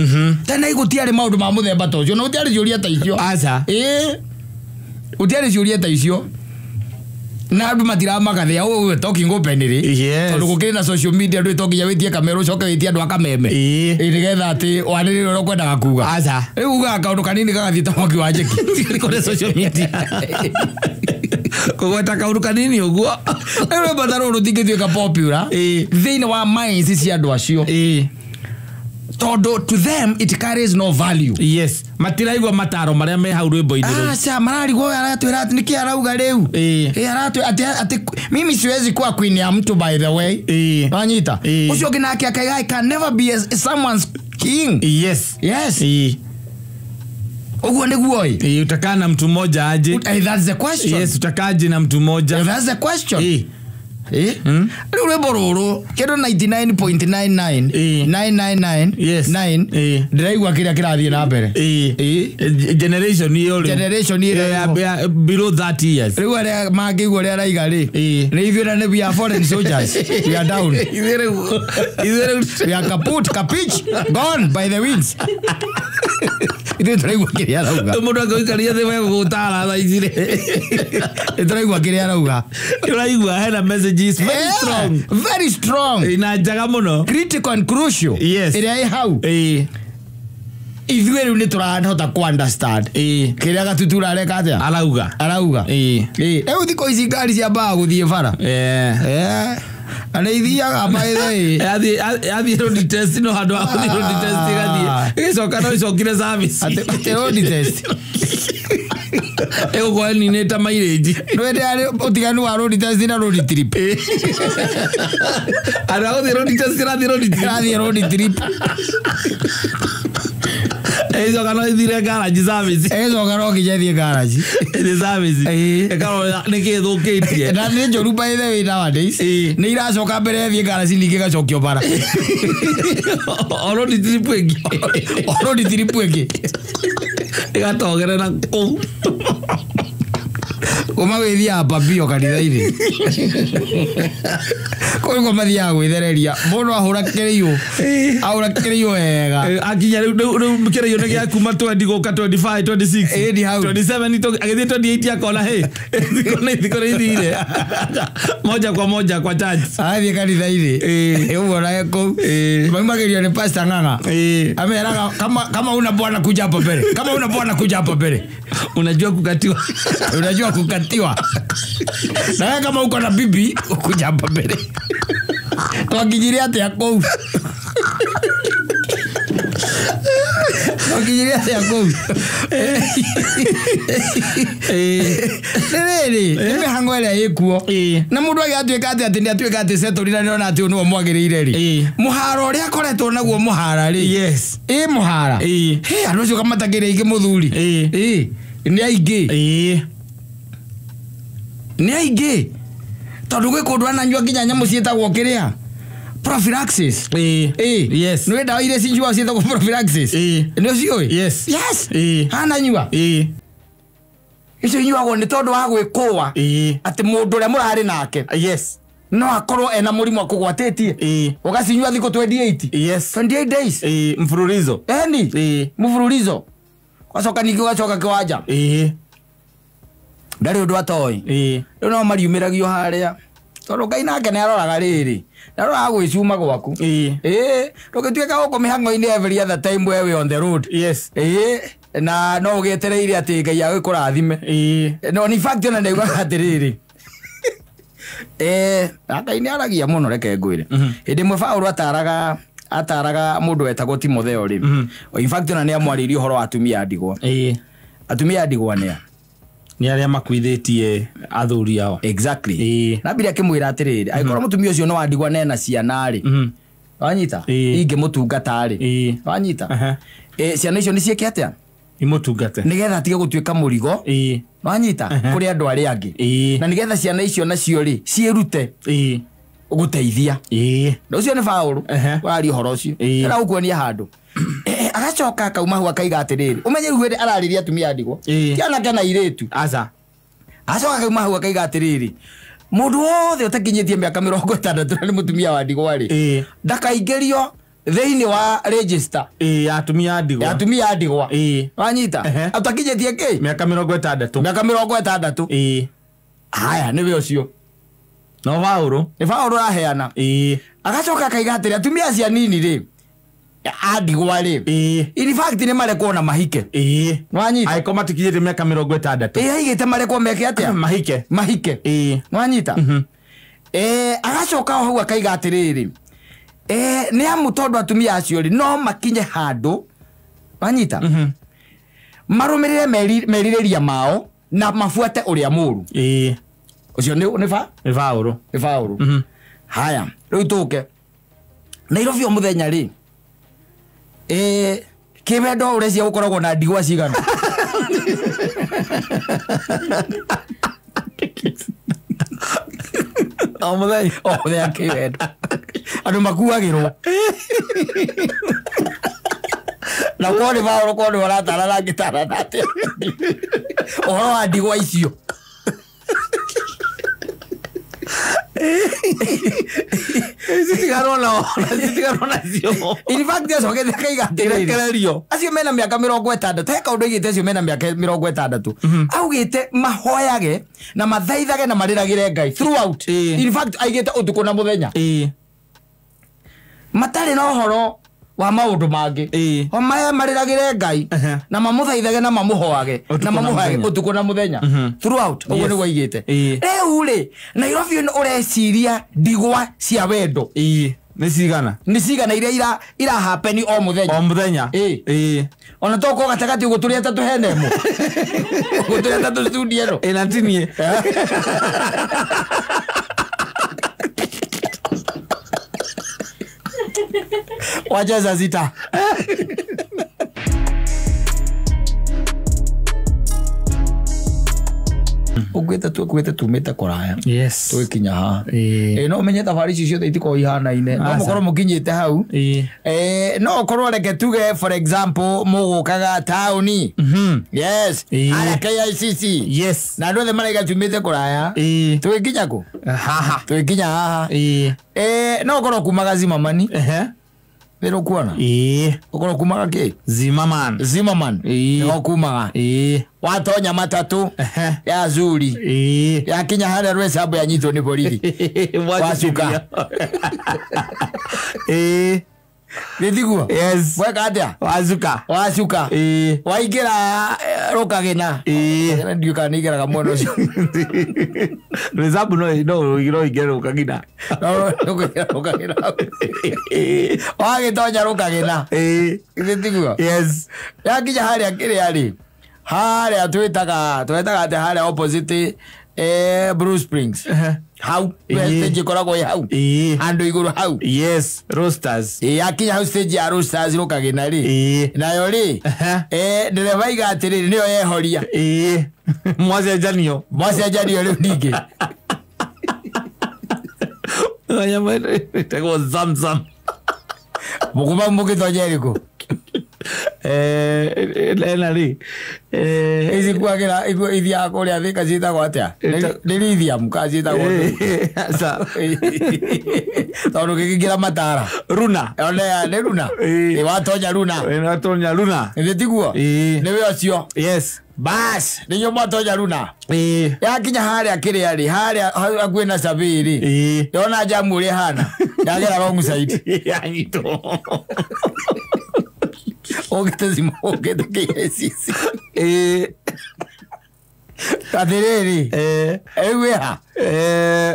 Tene gũtiarĩ maũndũ ma mũthemba ta ũcio na gũtiarĩ ciũria ta icio. Aca. Ĩ. Gũtiarĩ ciũria ta icio. Na andũ matiramaka they are all talking openly. Yes. Tondũ gũkĩrĩ na social media ndũĩ to nginya wĩtie kamera ũcoke wĩtie andũ a kameme. Ĩ. Ĩ, nĩgetha atĩ wanĩrĩre ũrĩa ũkwendaga kuga. Aca. Rĩu ugaga kaũndũ kanini gagathiĩ ta mwaki wa njeki. Kũrĩ social media. Kũgweta kaũndũ kanini ũguo. Rĩu rwĩmbo ta rũrũ rũtingĩtuĩka popular Ĩ. thĩinĩ wa minds cia andũ acio. Ĩ. Tondũ to them it carries no value. Yes. Matiraigua mataro marĩa me hau rwĩmbo-inĩ rũu. Aca mararigwo ũyũ aratwĩra atĩ nĩkĩ arauga rĩu. Ĩ. Ĩ, aratwĩra atĩ mimi siwezi kuwa queen ya mtu by the way. Ĩ. Wanyita? Ĩ. Ũcio ũngĩ nake akaiga I can never be someone's king. Yes. Yes. Ĩ. Ũguo nĩguo ĩ. Ĩ, utakaa na mtu mmoja aje? That's the question. Yes, utakaje na mtu mmoja? That's the question. Ĩ. Ĩ. Rĩu rwĩmbo rũrũ kĩndũ 99.99 Ĩ. 999 Yes. 9 Ĩ. ndĩraigua kĩrĩa kĩrathiĩ na mbere. Ĩ. Ĩ. Generation ĩyo rĩu. Generation ĩrĩa Ya- ĩho. ya- below 30 years. Rĩu arĩa mangĩigua ũrĩa araiga rĩ Ĩ. nĩ ithuĩ na nĩ we are foreign soldiers, we are down, Ithuĩ rĩu we are kaput kapich gone by the winds. Ithuĩ tũraigua kĩrĩa arauga. Mũndũ angĩgũikaria thĩ we gũgũtara thaa ici rĩ. Nĩ tũraigua kĩrĩa arauga. Ũraigua hena messages very Yeah, strong. very strong. Ĩ, na njega mũno. Critical and crucial. Yes. Ĩrĩa ĩ hau. Ĩ. Ithuĩ rĩu nĩ tũrahota kũ understand Ĩ. kĩrĩa Gatutura areka atĩa Arauga. arauga. Ĩ. Ĩ, rĩu thikũ ici ngari ciambaga gũthiĩ bara. Eh. Na nĩ ithiaga by the way. Athiĩ road test no handũ ha gũthiĩ road test ĩgathiĩ ĩgĩcoka no ĩcokire service. Atĩ road test. Ĩgũkorwo ĩninĩte mileage. Ndwende arĩ ũtiganu wa road test na road trip. Andũ a gũthiĩ road test ĩrathiĩ road trip. Ĩrathiĩ road trip. Ĩgĩcoka no ĩthire garage service. Ĩgĩcoka no nginya ĩthiĩ garage. Ĩthiĩ service. Ĩĩ. Ĩkarora nĩkĩ ĩthũkĩtie. Na nĩ njũru by the way nowadays. Ĩĩ. Nĩ iracoka mbere ĩthiĩ garage ningĩ ĩgacokio bara. O road trip ĩngĩ. O road trip ĩngĩ. Ĩgatogerera kũu. Kuma gwĩthiaga pambio kanitha-inĩ. Kũu nĩkuo mathiaga gwĩthereria. Mũndũ ahũra kĩrĩiũ. Ahũra kĩrĩiũ wega. Akinya rĩu kĩrĩiũ nĩ gĩa kuma 20 gũka 25 26 Ĩni hau. 27 agĩthiĩ 28 akona hĩ thikũ nĩ ithire moja kwa moja kwa church. Athiĩ kanitha-inĩ. Ũguo nawe kũu. Maumagĩrio nĩ Pastor Ng'ang'a. Ameraga kama una bwana kuja hapa mbele. Kama una bwana kuja hapa mbele. Unajua kukatiwa. Unajua kukatiwa. Na wewe kama uko na bibi kuja hapa mbele. Twakinyire atia kũu? Twakinyire atia kũu? Rĩrĩ nĩ mĩhang'o ĩrĩa ĩkuo. Na mũndũ agĩatuĩka atĩ nĩ atuĩka atĩ settled na nĩona atĩ ũyũ nĩwe mwagĩrĩire rĩ. Mũharo ũrĩa akoretwo naguo mũhara rĩ. Yes. Ĩ mũhara. Hĩ andũ acio kamatakĩrĩ aingĩ mũthuri. Ĩ nĩ aingĩ. Nĩ aingĩ. Tondũ gwĩ kũndũ ananyua nginya nyamũ ciĩtagwo kĩrĩa prophylaxis. Yes. Nĩ ndawa iria cinyuagwo ciĩtagwo prophylaxis. Nĩ ũciũĩ? Yes. Yes. Ananyua. Icio inyuagwo nĩ tondũ wa gwĩkũa atĩ mũndũ ũrĩa mũrarĩ nake. Yes. No akorwo ena mũrimũ akũgwatĩtie. Ũgacinyua thikũ 28. Yes. 28 days. Mfululizo. Eni. Mfululizo. Wacoka ningĩ ũgacoka kĩwanja. Ndarĩ ũndũ atoĩ. Rĩu no mariumĩragio harĩa. Tondũ Ngai nake nĩ aroraga rĩrĩ. Nĩ aroraga gwĩcuma gwaku. Ndũgĩtuĩka gũkũ mĩhang'o-inĩ every other time we on the road. Yes. Na no ũgĩetereire atĩ Ngai agĩkũrathime. No in fact ona ndaugaga atĩrĩrĩ. Ngai nĩ aragia mũno reke ngwĩre. Hĩndĩ ĩmwe Paũlũ ataraga mũndũ wetagwo Timotheo rĩ. In fact ona nĩ amwarĩirie ũhoro wa atumia a ndigwa. Atumia a ndigwa nĩa? Nĩ arĩa makuithĩtie athuri ao. Exactly. Na mbere akĩmwĩra atĩrĩrĩ, angĩkorwo mũtumia ũcio nĩ wa ndigwa na ena ciana rĩ. Wanyita? Ingĩmũtungata rĩ. Wanyita? Ciana icio nĩ ciĩke atĩa? Imũtungate. Nĩgetha atige gũtuĩka mũrigo. Wanyita? Kũrĩ andũ arĩa angĩ. Na nĩgetha ciana icio nacio rĩ ciĩrute gũteithia. Na ũcio nĩ Paũlũ ũraria ũhoro ũcio. Aragũkuonia handũ. Agacoka akauma hau akaiga atĩrĩrĩ, ũmenye rĩu hĩndĩ ararĩria atumia a ndigwa. Ti anake na airĩtu. Aca. Acoka akauma hau akaiga atĩrĩrĩ, mũndũ wothe ũtakinyĩtie mĩaka 60 na nĩ mũtumia wa ndigwa rĩ, ndakaingĩrio thĩinĩ wa register ya atumia a ndigwa. Ya atumia a ndigwa. Wanyita? Ũtakinyĩtie kĩ? Mĩaka 60. Mĩaka 60. Haya nĩwe ũcio. No Paũlũ. Nĩ Paũlũ araheana. Agacoka akaiga atĩrĩ, atumia acio anini rĩ, a ndigwa rĩ, in fact nĩ marekwo na mahike. Nwanyita? Angĩkorwo matikinyĩtie mĩaka 60. Aigĩte marekwo meke atĩa? Mahike. Mahike. Nwanyita? Agacoka o hau akaiga atĩrĩrĩ, nĩ amu tondũ atumia acio rĩ no makinye handũ, wanyita? Marũmĩrĩre merirĩria mao na mabuate ũrĩa mũũru. Ũcio nĩ ba? Nĩ Paũlũ. Nĩ Paũlũ. Haya, rĩu tũke Nairobi o mũthenya rĩ, kĩwendo ũrecia gũkoragwo na ndigwa cigana? O mũthenya. O mũthenya kĩwendo. Andũ makuagĩrwo. Na korwo nĩ Paũlũ korwo nĩwe ũratarana angĩtarana atĩa? Ũhoro wa ndigwa icio. Citigarwo nao, citigarwo nacio. In fact acokete akaiga atĩrĩrĩ, Irekererio. acio mena mĩaka 60, he kaũndũ aigĩte acio mena mĩaka 60. Augĩte mahoyage na mathaithage na marĩragĩre Ngai throughout. In fact aigĩte ũtukũ na mũthenya. Matarĩ na ũhoro wa maũndũ mangĩ. O maya marĩragĩre Ngai na mamũthaithage na mamũhoage na mamũhoage ũtukũ na mũthenya throughout. Ũguo nĩguo aigĩte. Rĩu rĩ, Nairobi ũreciria ndigwa cia wendo. Nĩ cigana? Nĩ cigana iria ira happen o mũthenya. O mũthenya. Ona tokorwo gatagatĩ ũguo tũrĩ atatũ hena ĩmwe. Ũguo tũrĩ atatũ studio ĩno. Na ti niĩ. Wacha saa sita. Ũkuĩte tukuĩte tumĩte kũraya. Yes. Tũgĩkinya haha. Ĩĩ. Ĩ no ũmenye thabarĩ icio ciothe itikoragwo ihanaine. No Aca. mũkorwo mũkinyĩte hau. Ĩĩ. No ũkorwo reke tuge for example mũgũkaga taũni. Yes. Ĩĩ. Harĩa KICC. Yes. Na andũ othe maraiga tumĩte kũraya. Ĩĩ. Tũgĩkinya kũ? Haha. Tũgĩkinya haha. Ĩĩ. No ũkorwo kumaga Zimmerman. Ehe. Nĩ ũkuona? Ĩĩ. Ũkorwo kumaga kĩ? Zimmerman. Zimmerman. Ĩĩ. Nĩho kumaga. Ĩĩ. Watonya matatũ Ehe. ya Zuri. Ĩĩ. Yakinya harĩa Rwesambo yanyitwo nĩ borithi. Wacuka. Ĩĩ. Gĩtiguo? Yes. Weka atĩa? Wacuka. Wacuka. Ĩĩ. Waingĩra Rũkagĩna. Ĩĩ. Ndiũĩ kana nĩingĩraga mwena ũcio. Rwesambu no no no ingĩre Rũkagĩna. No, nĩũkũingĩra Rũkagĩna. Wagĩtonya Rũkagĩna. Ĩĩ. Gĩtiguo? Yes. Yakinya harĩa kĩrĩa rĩ, harĩa twĩtaga atĩ harĩa opposite Blue Springs. Ehe. Hau Ĩĩ. stage ĩkoragwo ĩ hau. Ĩĩ. Handũ igũrũ hau. Yes. Roasters. Ĩĩ, yakinya hau stage ya Roasters Rũkagĩna rĩ. Ĩĩ. Nayo rĩ, Ehe. ndereba iga atĩrĩrĩ nĩyo yehoria. Ĩĩ. Mwacenjanio. Mwacenjanio rĩu ningĩ. Nyama ĩtagwo Zamzam. Mũkuma mũgĩtonya ĩrĩkũ? Ena rĩ. Ici kuagĩra ithiaga kũrĩa Thika ciĩtagwo atĩa? Nĩ lithium kana ciĩtagwo ndũ? Aca. Tondũ gĩkĩingĩra matara. Runa. One nĩ runa. Ĩĩ. Ĩ watonya runa. Watonya Runa. Nĩ tiguo? Ĩĩ. Nĩwe ũcio. Yes. Bas, nĩnyuo mwatonya runa. Ĩĩ. Yakinya harĩa kĩrĩa rĩ, harĩa hakuhĩ na Survey rĩ. Ĩĩ. Yona jamu ũrĩa ĩhana. Yagera wrong side. Yanyitwo. Ũkĩte cima ũkĩte KICC. Ĩĩ. Atĩrĩrĩ. Rĩu wĩ ha?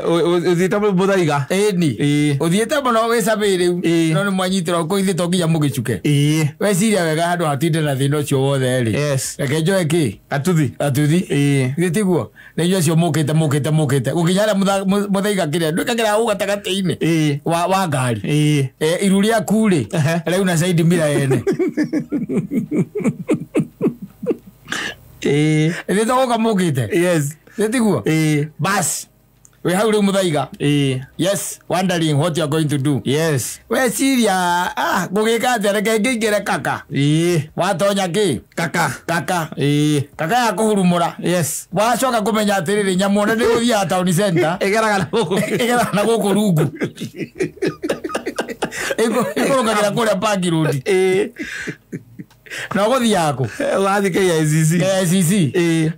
Ũthiĩte Mũthaiga. Ĩni. Ĩĩ. Ũthiĩte mũno wĩ Survey rĩu. Ĩĩ. No nĩ mwanyitĩrwo kũ ithuĩ to nginya mũgĩcuke. Ĩĩ. Weciria wega handũ hatinde na thĩna ũcio wothe rĩ. Yes. Reke njoe kĩ? Atuthi. Atuthi. Ĩĩ. Githĩ tiguo? Nĩ inyuĩ acio mũkĩte mũkĩte mũkĩte. Gũkinya harĩa Mũthaiga kĩrĩa ndwĩkagĩra hau gatagatĩ-inĩ Ĩĩ. wa ngari. Ĩĩ. Iru rĩaku rĩ, Ehe. rĩu na side mirror ene. Ĩĩ. Ĩthĩ to gũka mũkĩte. Yes. Githĩ tiguo? Ĩĩ. Bas. Wĩ hau rĩu Mũthaiga. Ĩĩ. Yes, wondering what you are going to do. Yes. Weciria, ngũgĩka atĩa reke ngĩingĩre kaka. Ĩĩ. Watonya kĩ? Kaka. Kaka. Ĩĩ. Kaka ya kũhurumũra. Yes. Wacoka kũmenya atĩrĩrĩ nyamũ ona ndĩgũthiaga town center. Ĩgeraga na gũkũ. Ĩgeraga na gũkũ rungu. Ĩkũrũkagĩra kũrĩa Park Road. Ĩĩ. Na ũgũthiaga kũ? Ũgathiĩ KICC. KICC. Ĩĩ.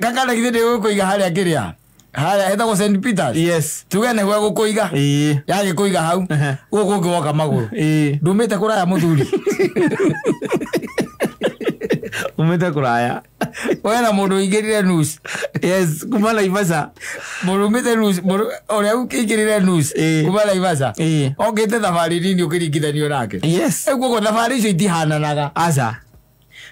Kaka na githĩ ndĩgũkũiga harĩa kĩrĩa? Harĩa hetagwo St Peters. Yes. Tuge nĩguo egũkũiga. Ĩĩ. Yagĩkũiga hau. Ehe. Gũkũ ũngĩ woka magũrũ. Ĩĩ. Ndumĩte kũraya mũthuri. Umĩte kũraya. We na mũndũ ũingĩrire news. Yes, kuma Naivasha. Mũndũ umĩte news, mũndũ ũrĩa ũingĩrire news Ĩĩ. kuma Naivasha. Ĩĩ. Okĩte thabarĩ nini ũkĩringithanio nake. Yes. Rĩu koguo thabarĩ icio itihananaga. Aca.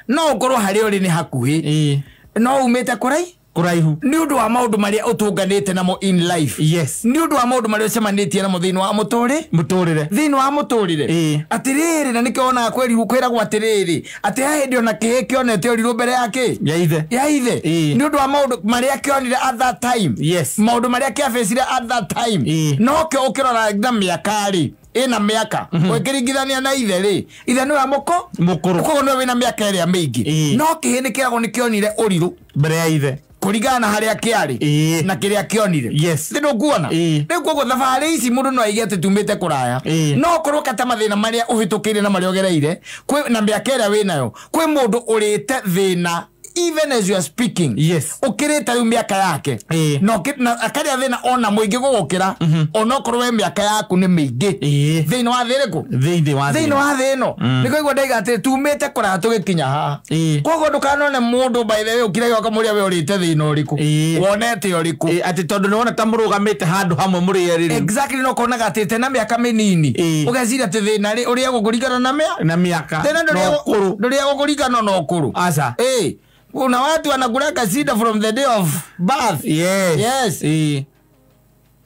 No ũkorwo harĩa ũrĩ nĩ hakuhĩ. Ĩĩ. No umĩte kũrai Kũraihu. nĩ ũndũ wa maũndũ marĩa ũtũnganĩte namo in life. Yes. Nĩ ũndũ wa maũndũ marĩa ũcemanĩtie namo thĩinĩ wa mũtũrĩ. Mũtũrĩre. Thĩinĩ wa mũtũrĩre. Ĩĩ. Atĩrĩrĩ na nĩkĩo wonaga kwĩragwo atĩrĩrĩ atĩ he hĩndĩ ona kĩhĩ kĩonete ũrirũ mbere ya kĩ? Ya ithe. Ya ithe. Ĩĩ. Nĩ ũndũ wa maũndũ marĩa kĩonire at that time. Yes. Maũndũ marĩa kĩabĩcire at that time. Ĩĩ. No kĩo ũkĩrora na mĩaka rĩ, ĩna mĩaka. Ũkĩringithania na ithe rĩ, ithe nĩwe Mũkũrũ. Koguo nĩwe wĩna mĩaka ĩrĩa mĩingĩ. Ĩĩ. No kĩhĩ nĩkĩragwo nĩkĩonire ũrirũ Mbere ya ithe. kũringana na harĩa kĩarĩ Ĩĩ. na kĩrĩa kĩonire. Yes. Nĩ ndũkuona? Ĩĩ. Rĩu koguo thabarĩ ici mũndũ no aige atĩ tumĩte kũraya. Ĩĩ. No ũkorwo kata mathĩna marĩa ũhĩtũkĩire na marĩa ũgereire, kwĩ na mĩaka ĩrĩa wĩnayo, kwĩ mũndũ ũrĩte thĩna even as you are speaking. Yes. Ũkĩrĩte rĩu mĩaka yake. Ĩĩ. Na akarĩa thĩna ona mũingĩ gũgũkĩra, onokorwo we mĩaka yaku nĩ mĩingĩ. Ĩĩ. Thĩinĩ wa thĩ ĩrĩkũ? Thĩinĩ wa Thĩinĩ wa thĩ ĩno. Nĩ kũigua ndaiga atĩ tumĩte kũraya tũgĩkinya haha. Ĩĩ. Koguo ndũkanone mũndũ by the way ũkiragia ũkamũria we ũrĩte thĩna ũrĩkũ. Ĩĩ. Wonete ũrĩkũ. Ĩĩ, atĩ tondũ nĩwona ta mũrũgamĩte handũ hamwe mũrĩ erĩ rĩu. Exactly no konaga atĩ tena mĩaka mĩnini. Ĩĩ. Ũgeciria atĩ thĩna rĩ ũrĩagwo kũringana na mĩa. Na mĩaka. Thĩna Na ũkũrũ. ndũrĩagwo kũringana na ũkũrũ. Aca. Ĩĩ. Kuna watu wanakulaka shida from the day of birth. Yes. Yes. Ĩĩ.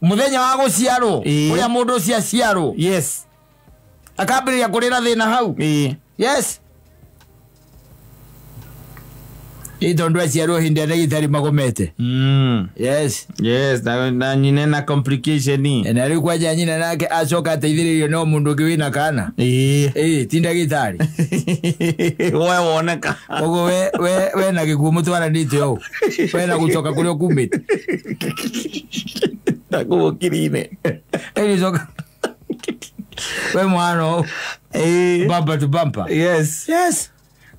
Mũthenya wa gũciarwo. Ĩĩ. Ũrĩa mũndũ ũcio aciarwo. Yes. Akambĩrĩria kũrĩra thĩna hau. Ĩĩ. Yes. Ĩ tondũ aciarwo hĩndĩ ĩrĩa ndagĩtarĩ magomete. Yes. Yes, na nyina na complication. Na rĩu kwanja nyina nake acoka ateithĩrĩrio no mũndũ ũngĩ wĩna kana. Ĩĩ. Ĩ ti ndagĩtarĩ. We woneka. Koguo we na gĩkuũ mũtwaranĩte ũũ. We na gũcoka kũrĩa ũkumĩte. Na kũgũkiri-inĩ. Ĩ we mwana ũũ. Ĩĩ. Bumper to bumper. Yes. Yes.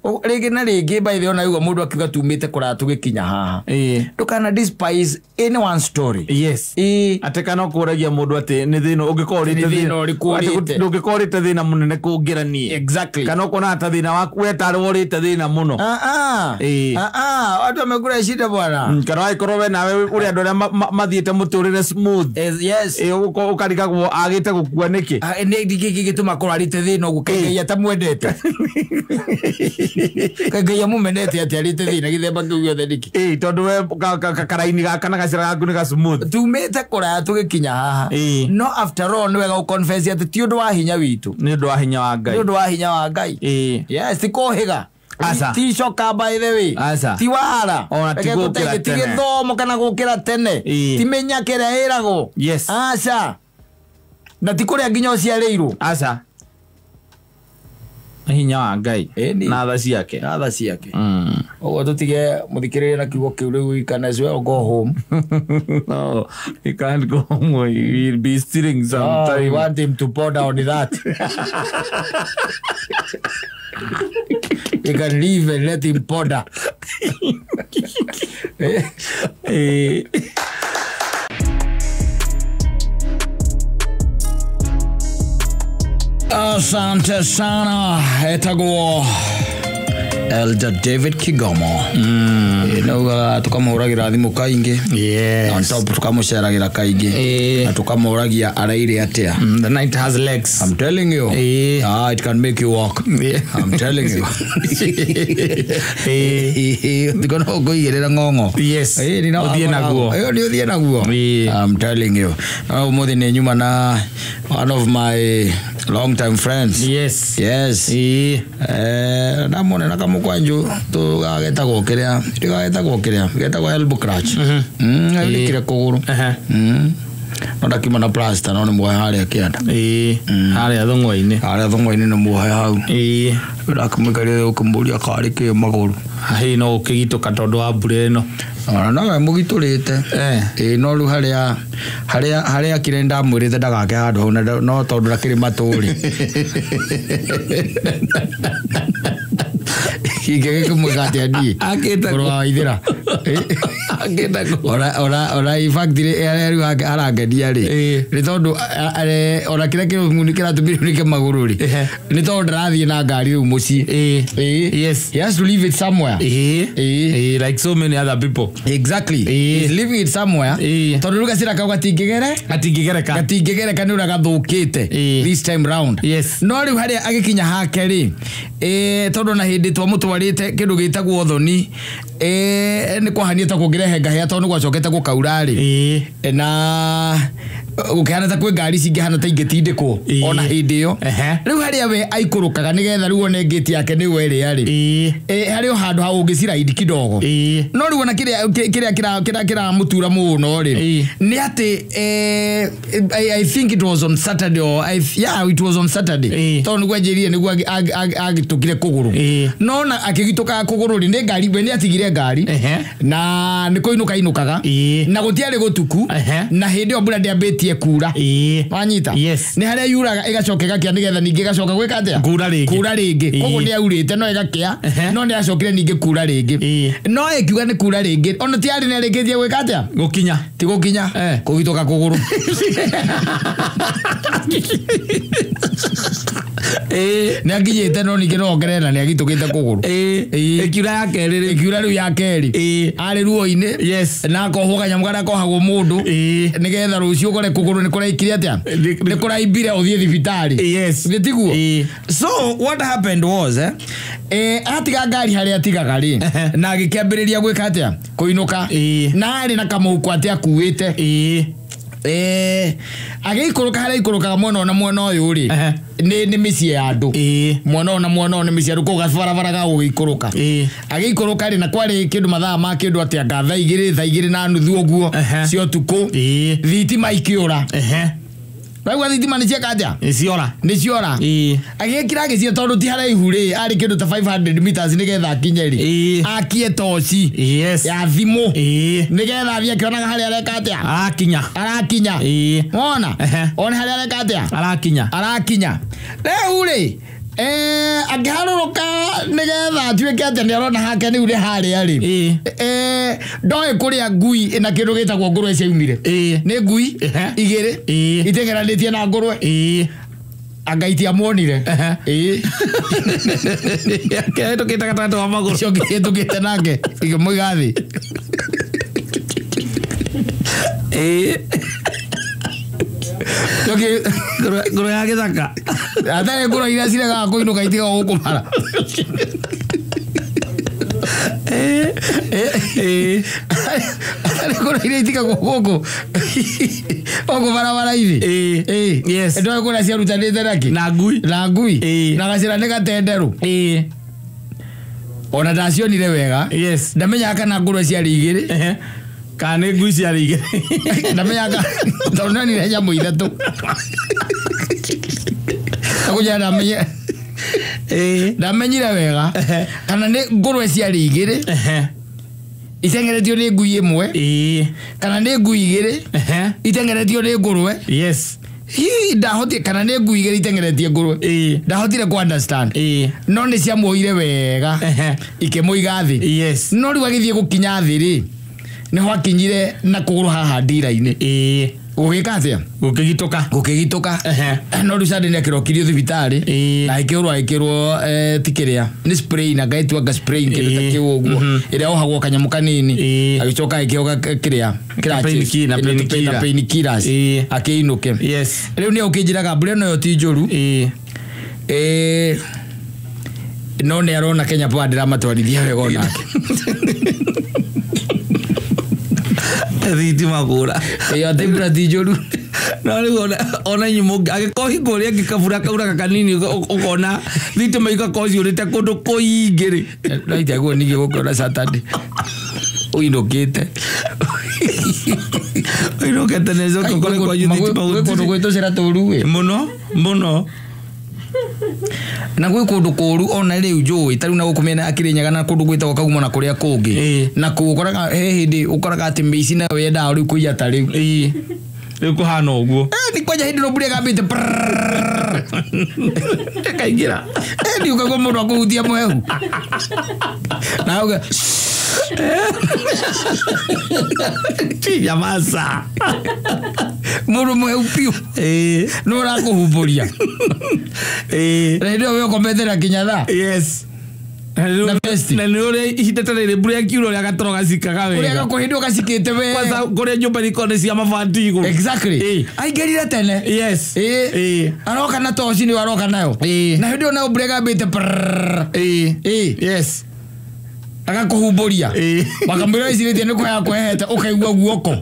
Rĩngĩ na rĩngĩ by the way ona igua mũndũ akiuga tumĩte kũraya tũgĩkinya haha. Ĩĩ. Ndũkana despise any one story. Yes. Ĩĩ. Atĩ kana ũkũragia mũndũ atĩ nĩ thĩna ũngĩkorwo Nĩ thĩna ũrĩkũ ũrĩte. ndũngĩkorwo ũrĩte thĩna mũnene kũngĩra niĩ. Exactly. Kana ũkona ta thĩna waku we tarĩ worĩte thĩna mũno. Ah. Ĩĩ. Ah ah, watu wamekula shida bwana. Kana wagĩkorwo we nawe ũrĩ andũ arĩa mathiĩte mũtũrĩre smooth. Yes. Ĩĩ, ũkarigagwo agĩte gũkua nĩkĩ. Ah, nĩ gĩkĩ gĩtũma korwo arĩte thĩna ũguo kaĩ Ngai atamwendete. Kaĩ Ngai amũmenete atĩ arĩte thĩna gĩthemba kĩu gĩothe nĩkĩ? Ĩĩ, tondũ we karaini gaka na gacĩra gaku nĩ ga smooth. Tumĩte kũraya tũgĩkinya haha. Ĩĩ. No after all nĩ wega gũ-confess atĩ ti ũndũ wa hinya witũ. Nĩ ũndũ wa hinya wa Ngai. Nĩ ũndũ wa hinya wa Ngai. Ĩĩ. Yes, ti kũhĩga. Aca. Ti coka by the way. Aca. Ti wara. Ona ti Reke gũkĩra ngũteithie, ti tene. gĩthomo kana gũkĩra tene. Ĩĩ. Ti mĩnyaka ĩrĩa ĩragwo. Yes. Aca. Na ti kũrĩa nginya ũciarĩirwo. Aca. Nĩ hinya wa Ngai Ĩni. na tha ciake. Na tha ciake. Ũguo tũtige mũthikĩrĩria na kiugo kĩu rĩu we can as well go home. No, he can't go home. He will be stealing Oh, we sometime. want him to ponder on that. We can leave and let him ponder. Eh. Asante sana etagwo Elder David Kigomo. Nauga tukamũhũragĩra thimũ kaingĩ. Yes. On top tukamũceragĩra kaingĩ. Eh. Na tukamũragia araire atĩa. The night has legs. I'm telling you. Eh. Ah, it can make you walk. Yeah. I'm telling you. Eh. Tiko no ngũigĩrĩra ng'ong'o. Yes. Eh, nĩ no Ũthiĩ naguo. Eh, nĩ ũthiĩ naguo. Eh. I'm telling you. No ũmũthĩ nĩ nyuma na one of my long time friends. Yes. Yes. Eh. Eh, ndamwona na kamũkwanjũ tũgagetagwo kĩrĩa ndĩgagetagwo kĩrĩa getagwo elbow crutch. Aunĩkire kũgũrũ. Aha. No ndakiuma na plaster no nĩ muohe harĩa kĩanda. Eh. Harĩa thũng'wa-inĩ. Harĩa thũng'wa-inĩ nĩ muohe hau. Eh. Ndakĩmũikaria ũkĩmũria karĩ kĩ magũrũ. Hihi no ũkĩgitũka tondũ wa mbura ĩno. Ona nowe mũgitũrĩte. Eh. Ĩĩ no rĩu harĩa harĩa harĩa akire ndamwĩrĩte ndagake handũ hau na no tondũ ndakĩrĩ matũrĩ. Ingĩgĩkĩmwĩka atĩa niĩ? Akĩte Mũrũ wa Waithĩra. Akĩte kũ? Ona in fact rĩ arĩa rĩu arangenia rĩ Ĩĩ. nĩ tondũ ona kĩrĩa kĩrĩ kĩratũmire unĩke magũrũ rĩ Ehe. nĩ tondũ ndarathiĩ na ngari rĩu mũciĩ. Ĩĩ. Ĩĩ. Yes. He has to leave it somewhere. Eh. Ĩĩ. Eh, like so many other people. Exactly. Ĩĩ. He's leaving it somewhere. Ĩĩ. Tondũ rĩu gacĩra kau gatingĩgere Gatingĩgereka. gatingĩgereka nĩ ũrĩa gathũkĩte Ĩĩ. this time round. Yes. No rĩu harĩa agĩkinya hake rĩ tondũ na hĩndĩ twamũtwarĩte kĩndũ gĩtagwo thoni nĩ kwahania ta kũngĩrehe ngahĩa tondũ nĩ gwacokete gũkaura rĩ Ĩĩ. Na gũkĩhana ta kwĩ ngari cingĩhana ta ingĩtindĩkwo Ĩĩ. ona hĩndĩ ĩyo. Ehe. Rĩu harĩa we aikũrũkaga nĩgetha rĩu one ngĩti yake nĩwe ĩrĩa rĩ Ĩĩ. Harĩ o handũ ha ũngĩciraidi kidogo. Ĩĩ. No rĩu ona kĩrĩa kĩrĩa kĩra kĩramũtura mũno rĩ Ĩĩ. nĩ atĩ I think it was on Saturday or yeah it was on Saturday Ĩĩ. tondũ nĩguo anjĩrire nĩguo agĩtũkire kũgũrũ Ĩĩ. no na akĩgitũkaga kũgũrũ rĩ nĩ ngari we nĩ atigire ngari Ehe. na nĩ kũinũka inũkaga Ĩĩ. na gũtiarĩ gũtuku Ehe. na hĩndĩ ĩyo mbura ndĩambĩtie kura Ĩĩ. wanyita Yes. nĩ harĩa yuraga ĩgacoka ĩgakĩa nĩgetha ningĩ ĩgacoka gwĩka atĩa Kura rĩngĩ. kura rĩngĩ Ĩĩ. koguo nĩ aurĩte no ĩgakĩa Ehe. no nĩ acokire ningĩ kura rĩngĩ Ĩĩ. no ĩkiuga nĩ kura rĩngĩ ona tiarĩ nĩ arĩkĩtie gwĩka atĩa Gũkinya. ti gũkinya Eh. kũgitũka kũgũrũ Ĩĩ. nĩ akinyĩte no ningĩ no ongerere na nĩ agitũkĩte kũgũrũ Ĩĩ. Ĩĩ. Ĩkiura ya kerĩ rĩ. ĩkiura rĩu ya kerĩ Ĩĩ. arĩ ruo-inĩ Yes. na akohwo kanyamũ karĩa kohagwo mũndũ Ĩĩ. nĩgetha rũciũ ũkore kũgũrũ nĩ kũraikire atĩa nĩ kũraimbire ũthiĩ thibitarĩ Yes. nĩ tiguo Ĩĩ. So what happened was atiga ngari harĩa atigaga rĩ na agĩkĩambĩrĩria gwĩka atĩa kũinũka Ĩĩ. na arĩ na kamũhuko atĩ akuĩte Ĩĩ. Agĩikũrũka harĩa aikũrũkaga mwena ũyũ na mwena ũyũ rĩ, nĩ mĩciĩ ya andũ. Mwena ũyũ na mwena ũyũ nĩ mĩciĩ ya andũ, kũu gabarabara ga gũgĩikũrũka. Agĩikũrũka rĩ, na kwarĩ kĩndũ mathaa ma kĩndũ atĩa nga thaa igĩrĩ, thaa igĩrĩ na nuthu ũguo cia ũtukũ, thitima ikĩũra. Waigua thitima nĩ cieka atĩa? Nĩ ciora. Nĩ ciora. Agĩkira agĩcia tondũ ti haraihu rĩ, arĩ kĩndũ ta 500 meters nĩgetha akinye rĩ, akie toci ya thimũ nĩgetha athiĩ akĩonaga harĩa areka atĩa, Arakinya. Arakinya. Wona? One harĩa areka atĩa? Arakinya. Arakinya. Rĩu rĩ, angĩharũrũka nĩgetha atuĩke atĩ nĩ arona hake rĩu nĩ harĩa rĩ, ndoĩ kũrĩa ngui ĩna kĩndũ gĩtagwo ngũrwe ciaumire. Nĩ ngui igĩrĩ itegeranĩtie na ngũrwe. Anga itiamuonire. Kĩhĩtũkĩte gatagatĩ wa magũrũ. Ũcio ũngĩ nake ikĩmũiga thĩ. Ngũrwe ya gĩthaka. Atarĩ ngũrwe iria ciregaga kũinũka itigaga gũkũ bara. Atarĩ ngũrwe iria itigagwo gũkũ barabara-inĩ. Ndoĩ kũrĩa ciarutanĩte nakĩ? Na ngui. Na ngui. Na gacĩra nĩ gatenderũ. Ona ndacionire wega. Ndamenyaga kana ngũrwe ciarĩ igĩrĩ. Kana nĩ ngui ciarĩ igĩrĩ. Ndamenyaga tondũ nonire nyamũ ithatũ. Akũnjĩra ndamenye. Ndamenyire wega kana nĩ ngũrwe ciarĩ igĩrĩ itengeretio nĩ ngui ĩmwe, kana nĩ ngui igĩrĩ itengeretio nĩ ngũrwe. Hihi ndahotire, kana nĩ ngui igĩrĩ itengeretie ngũrwe. Ndahotire ku understand. No nĩ ciamuoire wega ikĩmũiga thĩ. No rĩu agĩthiĩ gũkinya thĩ rĩ, nĩho akinyire na kũgũrũ haha ndira-inĩ. Gũgĩka atĩa? Gũkĩgitũka. Gũkĩgitũka. No rĩu Sunday nĩ akĩrokirio thibitarĩ na akĩrwo ti kĩrĩa nĩ sprain, anga anga sprain kĩndũ ta kĩu ũguo, ĩrĩa ohagwo kanyamũ kanini. Agĩcoka agĩkĩoga kĩrĩa Na na painkillers akĩinũke. Rĩu nĩ ũkĩnjĩraga mbura ĩno yo ti njũru. No nĩ arona Kenya Power ndĩramatwarithia wega onake. Thitima kũra. Ĩyo atĩ mbura ti njũru. No rĩu ona inyuĩ angĩkorwo hingo ĩrĩa ĩngĩ kabura kauraga kanini ũkona thitima igakorwo ciũrĩte kũndũ kũingĩ rĩ. No itaguo ningĩ gũkĩona Saturday ũinũkĩte. Ũinũke tene coke ũkore kwanyu thitima Gwĩ kũndũ gũtirĩ. gwĩ tũcĩra tũru ĩ. Mũno mũno. Na gwĩ kũndũ kũru ona rĩu njũĩ ta rĩu na gũkũ mĩena ya Kĩrĩnyaga na kũndũ gwĩtagwo Kagumo na kũrĩa kũngĩ. Na kũu ũkoraga he hĩndĩ ũkoraga atĩ mĩici nayo yendaga rĩu kũiya ta rĩu. Rĩu kũhana ũguo. Nĩ kwanja hĩndĩ ĩno mbura ĩgambĩte ĩkaingĩra. Nĩ ũkaigua mũndũ akũhutia mũhehu na auga Nyamaza. Mũndũ mũhehu piũ nĩ ũrakũhumbũria. Na hĩndĩ ĩyo we ũkomete na kinya thaa. Na vesti. Na nĩ ũrĩa ihinda ta rĩrĩ mbura yakiura ũrĩa gatoro gacikaga ũrĩa wega. gakũhĩndĩ ũgacikĩte wega. Kwanza kũrĩa nyũmba ikoragwo nĩ cia mabati igũrũ. Aingĩrire tene. Aroka na toci nĩyo aroka nayo. Na hĩndĩ ĩyo nayo mbura ĩgambĩte prrrr. Agakũhumbũria. Wakamwĩra ĩcirĩtie nĩ kũheya kwehete ũkaigua guoko.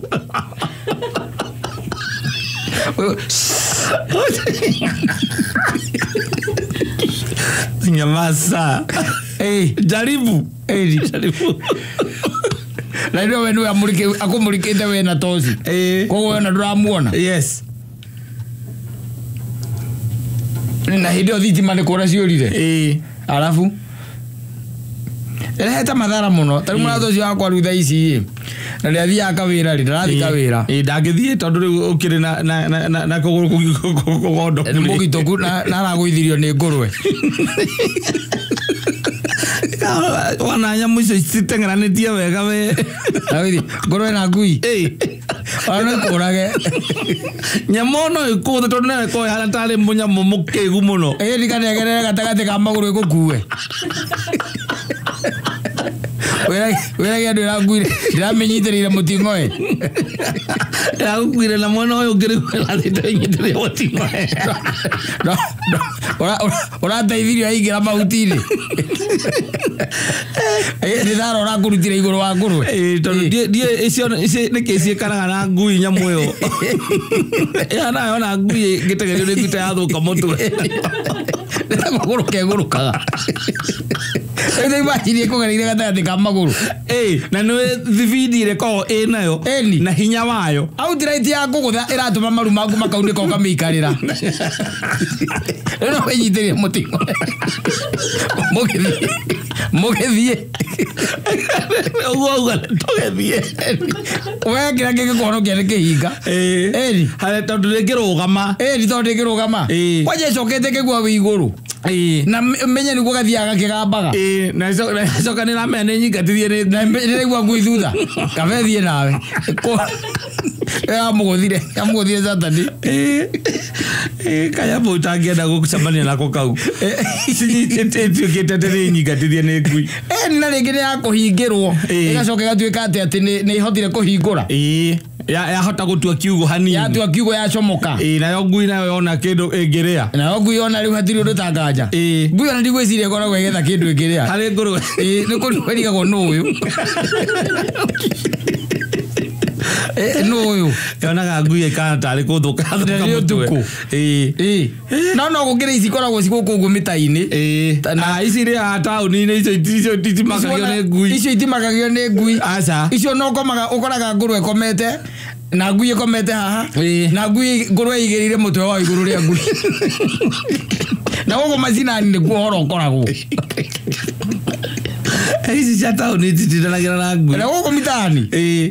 Nyamaza. Jaribu. Jaribu. Na hĩndĩ ĩyo we nĩwe akũmũrĩkĩte we na toci. Koguo we ona ndũramuona. Na hĩndĩ ĩyo thitima nĩ kũra ciũrire. Arabu ĩrehete mathara mũno. Ta rĩu mũrata ũcio wakwa rĩu thaa ici ĩ, na nĩ athiaga kawĩra rĩ, ndarathiĩ kawĩra. Ndangĩthiĩ tondũ rĩu ũkĩrĩ na kũgũrũ kũgondoku Nĩ rĩ. mũgitũku na aragũithirio nĩ ngũrwe. Wana nyamũ icio citeng'eranĩtie wega we. Ngũrwe na ngui. Ona no ikũrage. Nyamũ no ĩkũthe tondũ nayo ĩkoragwo ĩhana tarĩ mũnyamũ mũkĩgu mũno. Ndikanegerere gatagatĩ ka magũrũ ĩgũkue. Wĩrage andũ ĩranguire, ndĩramĩnyitĩrĩire mũting'oe. Ĩragũkuire na mwena ũyũ ũngĩ rĩu ĩrathiĩte ĩnyitĩrĩire mũting'oe. Ũrateithirio aingĩra mahuti-inĩ. Nĩ thara ũrakũrutire igũrũ wa ngũrwe. Tondũ ndiĩ icio nĩkĩ ciĩkanaga na ngui nyamũ ĩyo. Ĩhana yona ngui ĩngĩtegerio nĩ ngui ta yathũka mũtwe. Nĩ ta kũgũrũ kegũrũkaga. Rĩu imagine ĩkũgereire gatagatĩ ka magũrũ. Na nĩ thibindi ĩrĩa ĩkoragwo ĩnayo na hinya wayo. Outright ya kũgũtha ĩratũma maru maku makaunĩka ũkamĩikarĩra. Rĩu no wĩnyitĩrĩre mũtĩ. Mũgĩthiĩ. Mũgĩthiĩ. Ũguo auga tũgĩthiĩ. We kĩrĩa kĩngĩkũhonokia nĩ kĩhinga. Ĩni. Harĩa tondũ ndĩngĩrũgama. Ĩni tondũ ndĩngĩrũgama. Kwanja ĩcokete ĩkĩgua wĩ igũrũ. Na menye nĩguo gathiaga gakĩgambaga. Na ĩcoka nĩ ĩramenya nĩ nyingatithie nĩ Na ndĩraigua ngui thutha. Kaba ĩthiĩ nawe. Yamũgũthire, yamũgũthire Saturday. Kanyamũ ũtangĩenda gũcemania nako kau. Ĩtuĩkĩte atĩ nĩ nyingatithie nĩ ngui. Na rĩngĩ nĩ ya kũhingĩrwo. Ĩgacoka ĩgatuĩka atĩ nĩ ĩhotire kũhingũra. Yahota gũtua kiugo hanini. Yatua kiugo yacomoka. Nayo ngui nayo yona kĩndũ ĩngĩrĩa. Nayo ngui yona rĩu hatirĩ ũndũ ta nganja. Ngui ona ndigwĩciria ĩkoragwo ĩgĩetha kĩndũ ĩngĩrĩa. Harĩ ngũrwe. Nĩ kũrigwo ĩrigagwo nũ ũyũ. Nũ ũyũ. Yonaga ngui ĩkahana tarĩ kũthũka Nĩ ũtukũ. No no gũkĩrĩ ici ikoragwo ci gũkũ ũguo mĩta-inĩ. Na ici irĩaga taũni-inĩ icio itimakagio nĩ ngui. Icio itimakagio nĩ ngui. Aca. Icio no ũkomaga ũkoraga ngũrwe ĩkomete na ngui ĩkomete haha na ngui ngũrwe ĩigĩrĩire mũtwe wayo igũrũ rĩa ngui. Na gũkũ macinani nĩkuo ũhoro ũkoragwo. Ici cia taũni ititindanagĩra na ngui. Na gũkũ mitaani.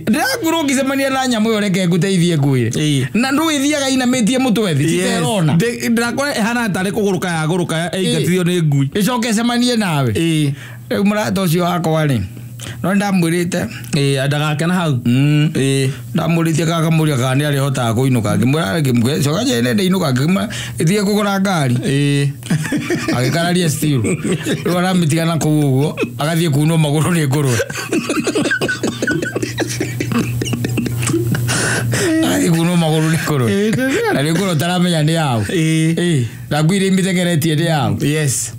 Ndĩrakwĩrwo ũngĩcemania na nyamũ ĩyo reke ngũteithie ngwĩre. Na ndũĩ ĩthiaga inamĩtie mũtwe thĩ, ti ta ĩrona. Ndĩrakora ĩhana tarĩ kũgũrũka yagũrũka ĩingatithio nĩ ngui. Ĩcoke ĩcemanie nawe. Rĩu mũrata ũcio wakwa rĩ, no ndamwĩrĩte. Ndagakena hau. Ndamũrĩtie kakamũria kana nĩ arĩhotaga kũinũka. Ngĩmwĩra ngĩmwĩra coka njĩre nĩ ndĩinũka ngĩmwĩra ĩthiĩ kũgũra ngari. Agĩkararia still. Rĩu aramĩtiga na kũu ũguo agathiĩ kunwo magũrũ nĩ ngũrwe. Agathiĩ kunwo magũrũ nĩ ngũrwe. Na nĩ ngũrwe ũtaramenya nĩ yaũ. Na ngui iria imĩtengeretie nĩ yaũ. Yes.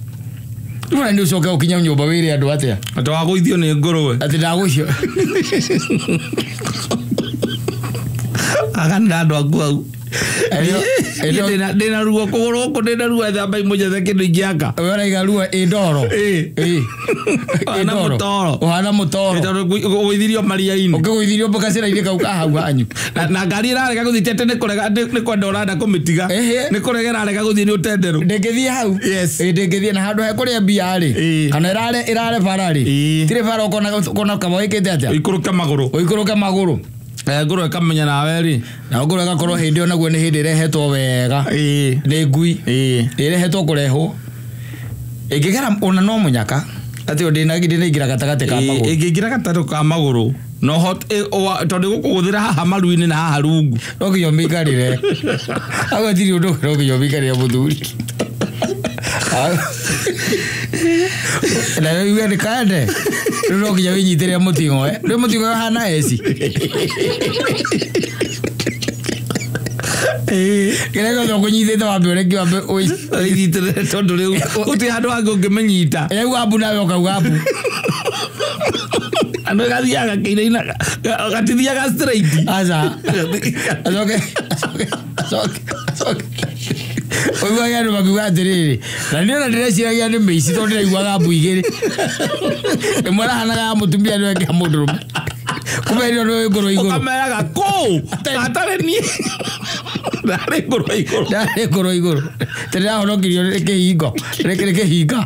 Rĩu ona nĩ ũcoke ũkinye nyũmba wĩre andũ atĩa? Atĩ wagũithio nĩ ngũrwe. Atĩ ndagũithio. Aganĩra andũ aku hau. Ndĩna ruo kũgũrũ gũkũ ndĩna ruo thamba imũnjethe kĩndũ ingĩaka. We ũraiga ruo ĩ ndoro. Ũhana mũtoro. Ũhana mũtoro. Tondũ ũgũithirio maria-inĩ. Ũkĩgũithirio gacĩra-inĩ kau ka hau hanyu. Na ngari ĩrarega gũthiĩ ti atĩ nĩ kwenda ũrenda kũmĩtiga. Nĩ kũrega ĩrarega gũthiĩ nĩ ũtenderũ. Ndĩngĩthiĩ hau. Yes. Ndĩngĩthiĩ na handũ he kũrĩa mbia rĩ. Kana ĩrare bara rĩ. Tirĩ bara ũkona kaba wĩkĩte atĩa? Ũikũrũke magũrũ. Ũikũrũke magũrũ. Ngũrwe ĩkamenya nawe rĩ. Na ngũrwe ĩgakorwo hĩndĩ ĩyo naguo nĩ hĩndĩ ĩrehetwo wega. Nĩ ngui. Ĩrehetwo kũrehwo. Ĩngĩgera ona no mũnyaka. Atĩ ndĩnaingĩra gatagatĩ ka magũrũ. Ĩngĩingĩra gatagatĩ ka magũrũ. No hot tondũ gũkũgũthĩra haha maru-inĩ na haha rungu. No nginya ũmĩikarĩre. Hau hatirĩ ũndũ no nginya ũmĩikarĩre mũthuri. Na rĩu iwe ndĩkaende. Rĩu no nginya wĩnyitĩrĩre mũting'oe. Rĩu mũting'oe ũhana eci. Kĩrĩa gĩothe ũkũnyitĩte wambe ũreke wambe ũnyitĩrĩre tondũ rĩu gũtirĩ handũ hangĩ ũngĩmĩnyita. Rĩu ambu nawe ũkauga ambu. Andũ gathiaga kĩinainaga gatithiaga straight. Aca. Acoke acoke acoke. Ũiguaga andũ makiuga atĩrĩrĩ, na niĩ ona ndĩreciragia nĩ mĩici tondũ ndĩraiguaga mbu igĩrĩ. Ĩmwe ĩrahanaga ya mũtumia na ĩngĩ ya mũndũrũme. Kumbe ĩno nĩ ngũrwe igũrũ. Ũkameraga kũu hatarĩ niĩ. Ndarĩ ngũrwe igũrũ. Ndarĩ ngũrwe igũrũ. Tondũ ndĩrahonokirio nĩ kĩhingo. Nĩ kĩhinga.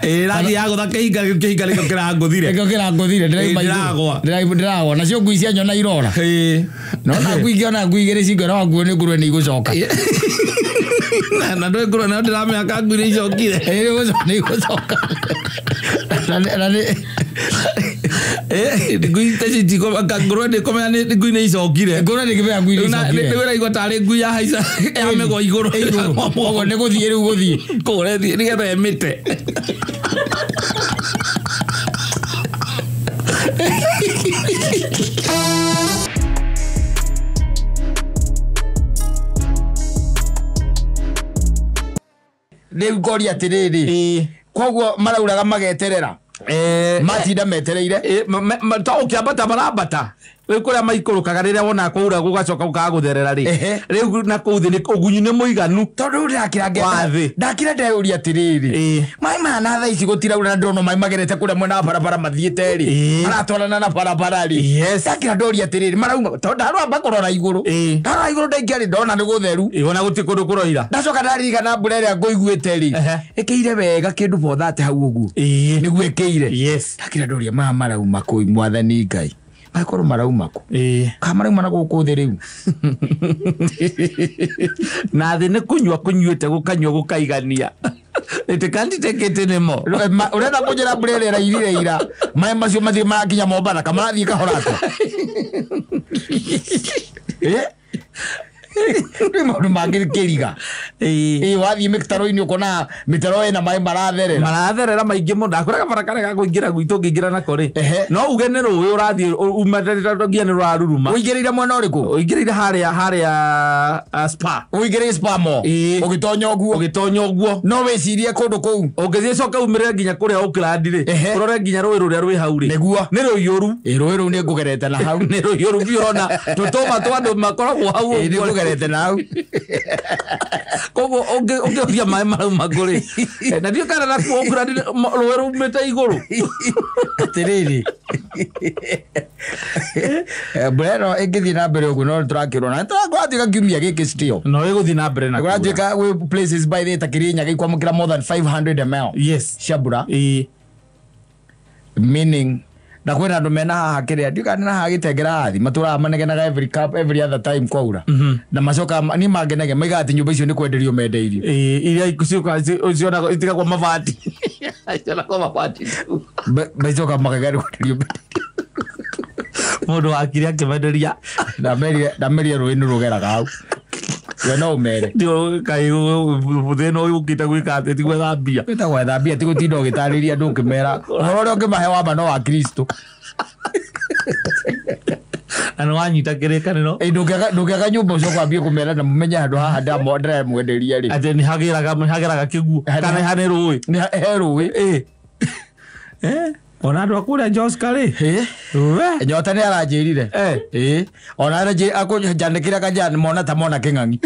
Ĩrathiĩ yagũtha kĩhinga kĩhinga nĩkĩo kĩrangũthire. Nĩkĩo kĩrangũthire ndĩrauma igũrũ. Ndĩragwa. Nacio ngui cianyona irora. No na ngui ingĩona ngui igĩrĩ cingĩona wakuo nĩ ngũrwe nĩ igũcoka. Na ndũĩ ngũrwe nayo ndĩramenya ka ngui nĩ icokire. Nĩ igũcoka. Na nĩ Ngui ta ici ngũrwe ndĩkũmenya nĩ ngui nĩ icokire. Ngũrwe ndĩkĩmenya ngui nĩ icokire. Nĩ ũraigua tarĩ ngui yahaica ya mĩgwa igũrũ. Ũguo nĩ gũthiĩ rĩu gũthiĩ. Kũrĩa ĩthiĩ nĩgetha ĩmĩte. Rĩu ngoria atĩrĩrĩ, koguo marauraga mageterera. Matinda metereire. Ta ũkĩambata marambata. Rĩu kũrĩa maikũrũkaga rĩrĩa wona kwaura gũgacoka gũkaga gũtherera rĩ. Rĩu na kũu thĩ ũgunyu nĩ mũiganu. Tondũ rĩu ndakĩra ngeta. Ndakĩra ndeyũria atĩrĩrĩ. Maĩ maya na thaa ici gũtiraura na ndĩrona maĩ magerete kũrĩa mwena wa barabara mathiĩte rĩ. Maratwarana na barabara rĩ. Ndakĩra ndoria atĩrĩrĩ marauma tondũ ndaramba kũrora igũrũ. Ndarora igũrũ ndaingĩra rĩ ndona nĩ gũtheru. Ona gũtirĩ kũndũ kũroira. Ndacoka ndaririkana mbura ĩrĩa ngũiguĩte rĩ. Ĩkĩire wega kĩndũ bothate hau ũguo. Nĩguo ĩkĩire. Ndakĩra ndoria maya marauma kũu mwathani Ngai. Makorwo marauma kũ? Ka marauma na gũkũ thĩ rĩu. Na thĩ nĩ kũnyua kũnyuĩte gũkanyua gũkaigania. It can't take it anymore. Ũrenda kũnjĩra mbura ĩrĩa ĩrairire ira maĩ macio mathiĩ marakinya Mombatha ka marathiĩ kahora atĩa? Rĩu maũndũ mangĩ kĩriga. Wathiĩ mĩtaro-inĩ ũkona mĩtaro ĩna maĩ maratherera. Maratherera maingĩ mũno. Ndakwĩraga bara karĩa ga kũingĩra gwitũ ũngĩingĩra nako rĩ. No uge nĩ rũĩ ũrathiĩ umĩte nginya nĩ rũraruruma. Ũingĩrĩire mwena ũrĩkũ? Ũingĩrĩire harĩa spa. Ũingĩrĩire spa mo. Ũgĩtonya ũguo. Ũgĩtonya ũguo. No wĩcirie kũndũ kũu. Ũngĩthiĩ coka umĩrĩre nginya kũrĩa Oakland rĩ. Ũrore nginya rũĩ rũrĩa rwĩ hau rĩ. Nĩguo. Nĩ rũiyũru. Rũĩ rũu nĩ ngũgerete na hau. Nĩ rũiyũru biũ ũrona tũtũma twa andũ makoragwo hau ũguo. Nĩngũgerete na hau. Koguo ũngĩũria maĩ marauma kũ rĩ. Na ndiũĩ kana nakuo Oakland rũĩ rumĩte igũrũ. Atĩrĩrĩ. Mbura ĩno ĩngĩthiĩ na mbere ũguo no tũrakĩrwo na tũratuĩka kiumia gĩkĩ still. No ĩgũthiĩ na mbere na kuura. Kũratuĩka gwĩ places by the ta Kĩrĩnyaga ikwamũkĩra more than 500 ml. Yes. Cia mbura. Meaning na kwĩna andũ mena haha kĩrĩa ndiũĩ kana haha gĩtengera hathi matũraga manegenaga every cup every other time kwaura. Na macoka ni mangenage maigaga atĩ nyũmba icio nĩ kwenderio mendeirio. Iria ciũkaga cionagwo itigagwo mabati. Cionagwo mabati. Macoka makaiga nĩ kwenderio. Mũndũ wakire akĩmenderia. Ndamerire rũĩ nĩ rũgeraga hau. We no ũmere. Ndio kaĩ thĩna ũyũ ũkĩte gwĩka atĩ ti gwetha mbia. Wĩta gwetha mbia ti gũtinda ũgĩtarĩria andũ ũkĩmera ũhoro ũrĩa ũngĩmahe wa ma no wa Kristo. Na nĩ wanyita kĩrĩkanĩro. Ndũngĩaka nyũmba ũcoke wambie kũmera na mũmenye handũ haha ndĩramwenderia rĩ. Atĩ nĩ hageraga kĩguũ kana ha nĩ rũĩ. He rũĩ. Ona andũ a kũrĩa Joska rĩ. Nyota nĩ aranjĩrire. Ona akũnjandĩkĩra kanjani mona ta mona kĩng'ang'i.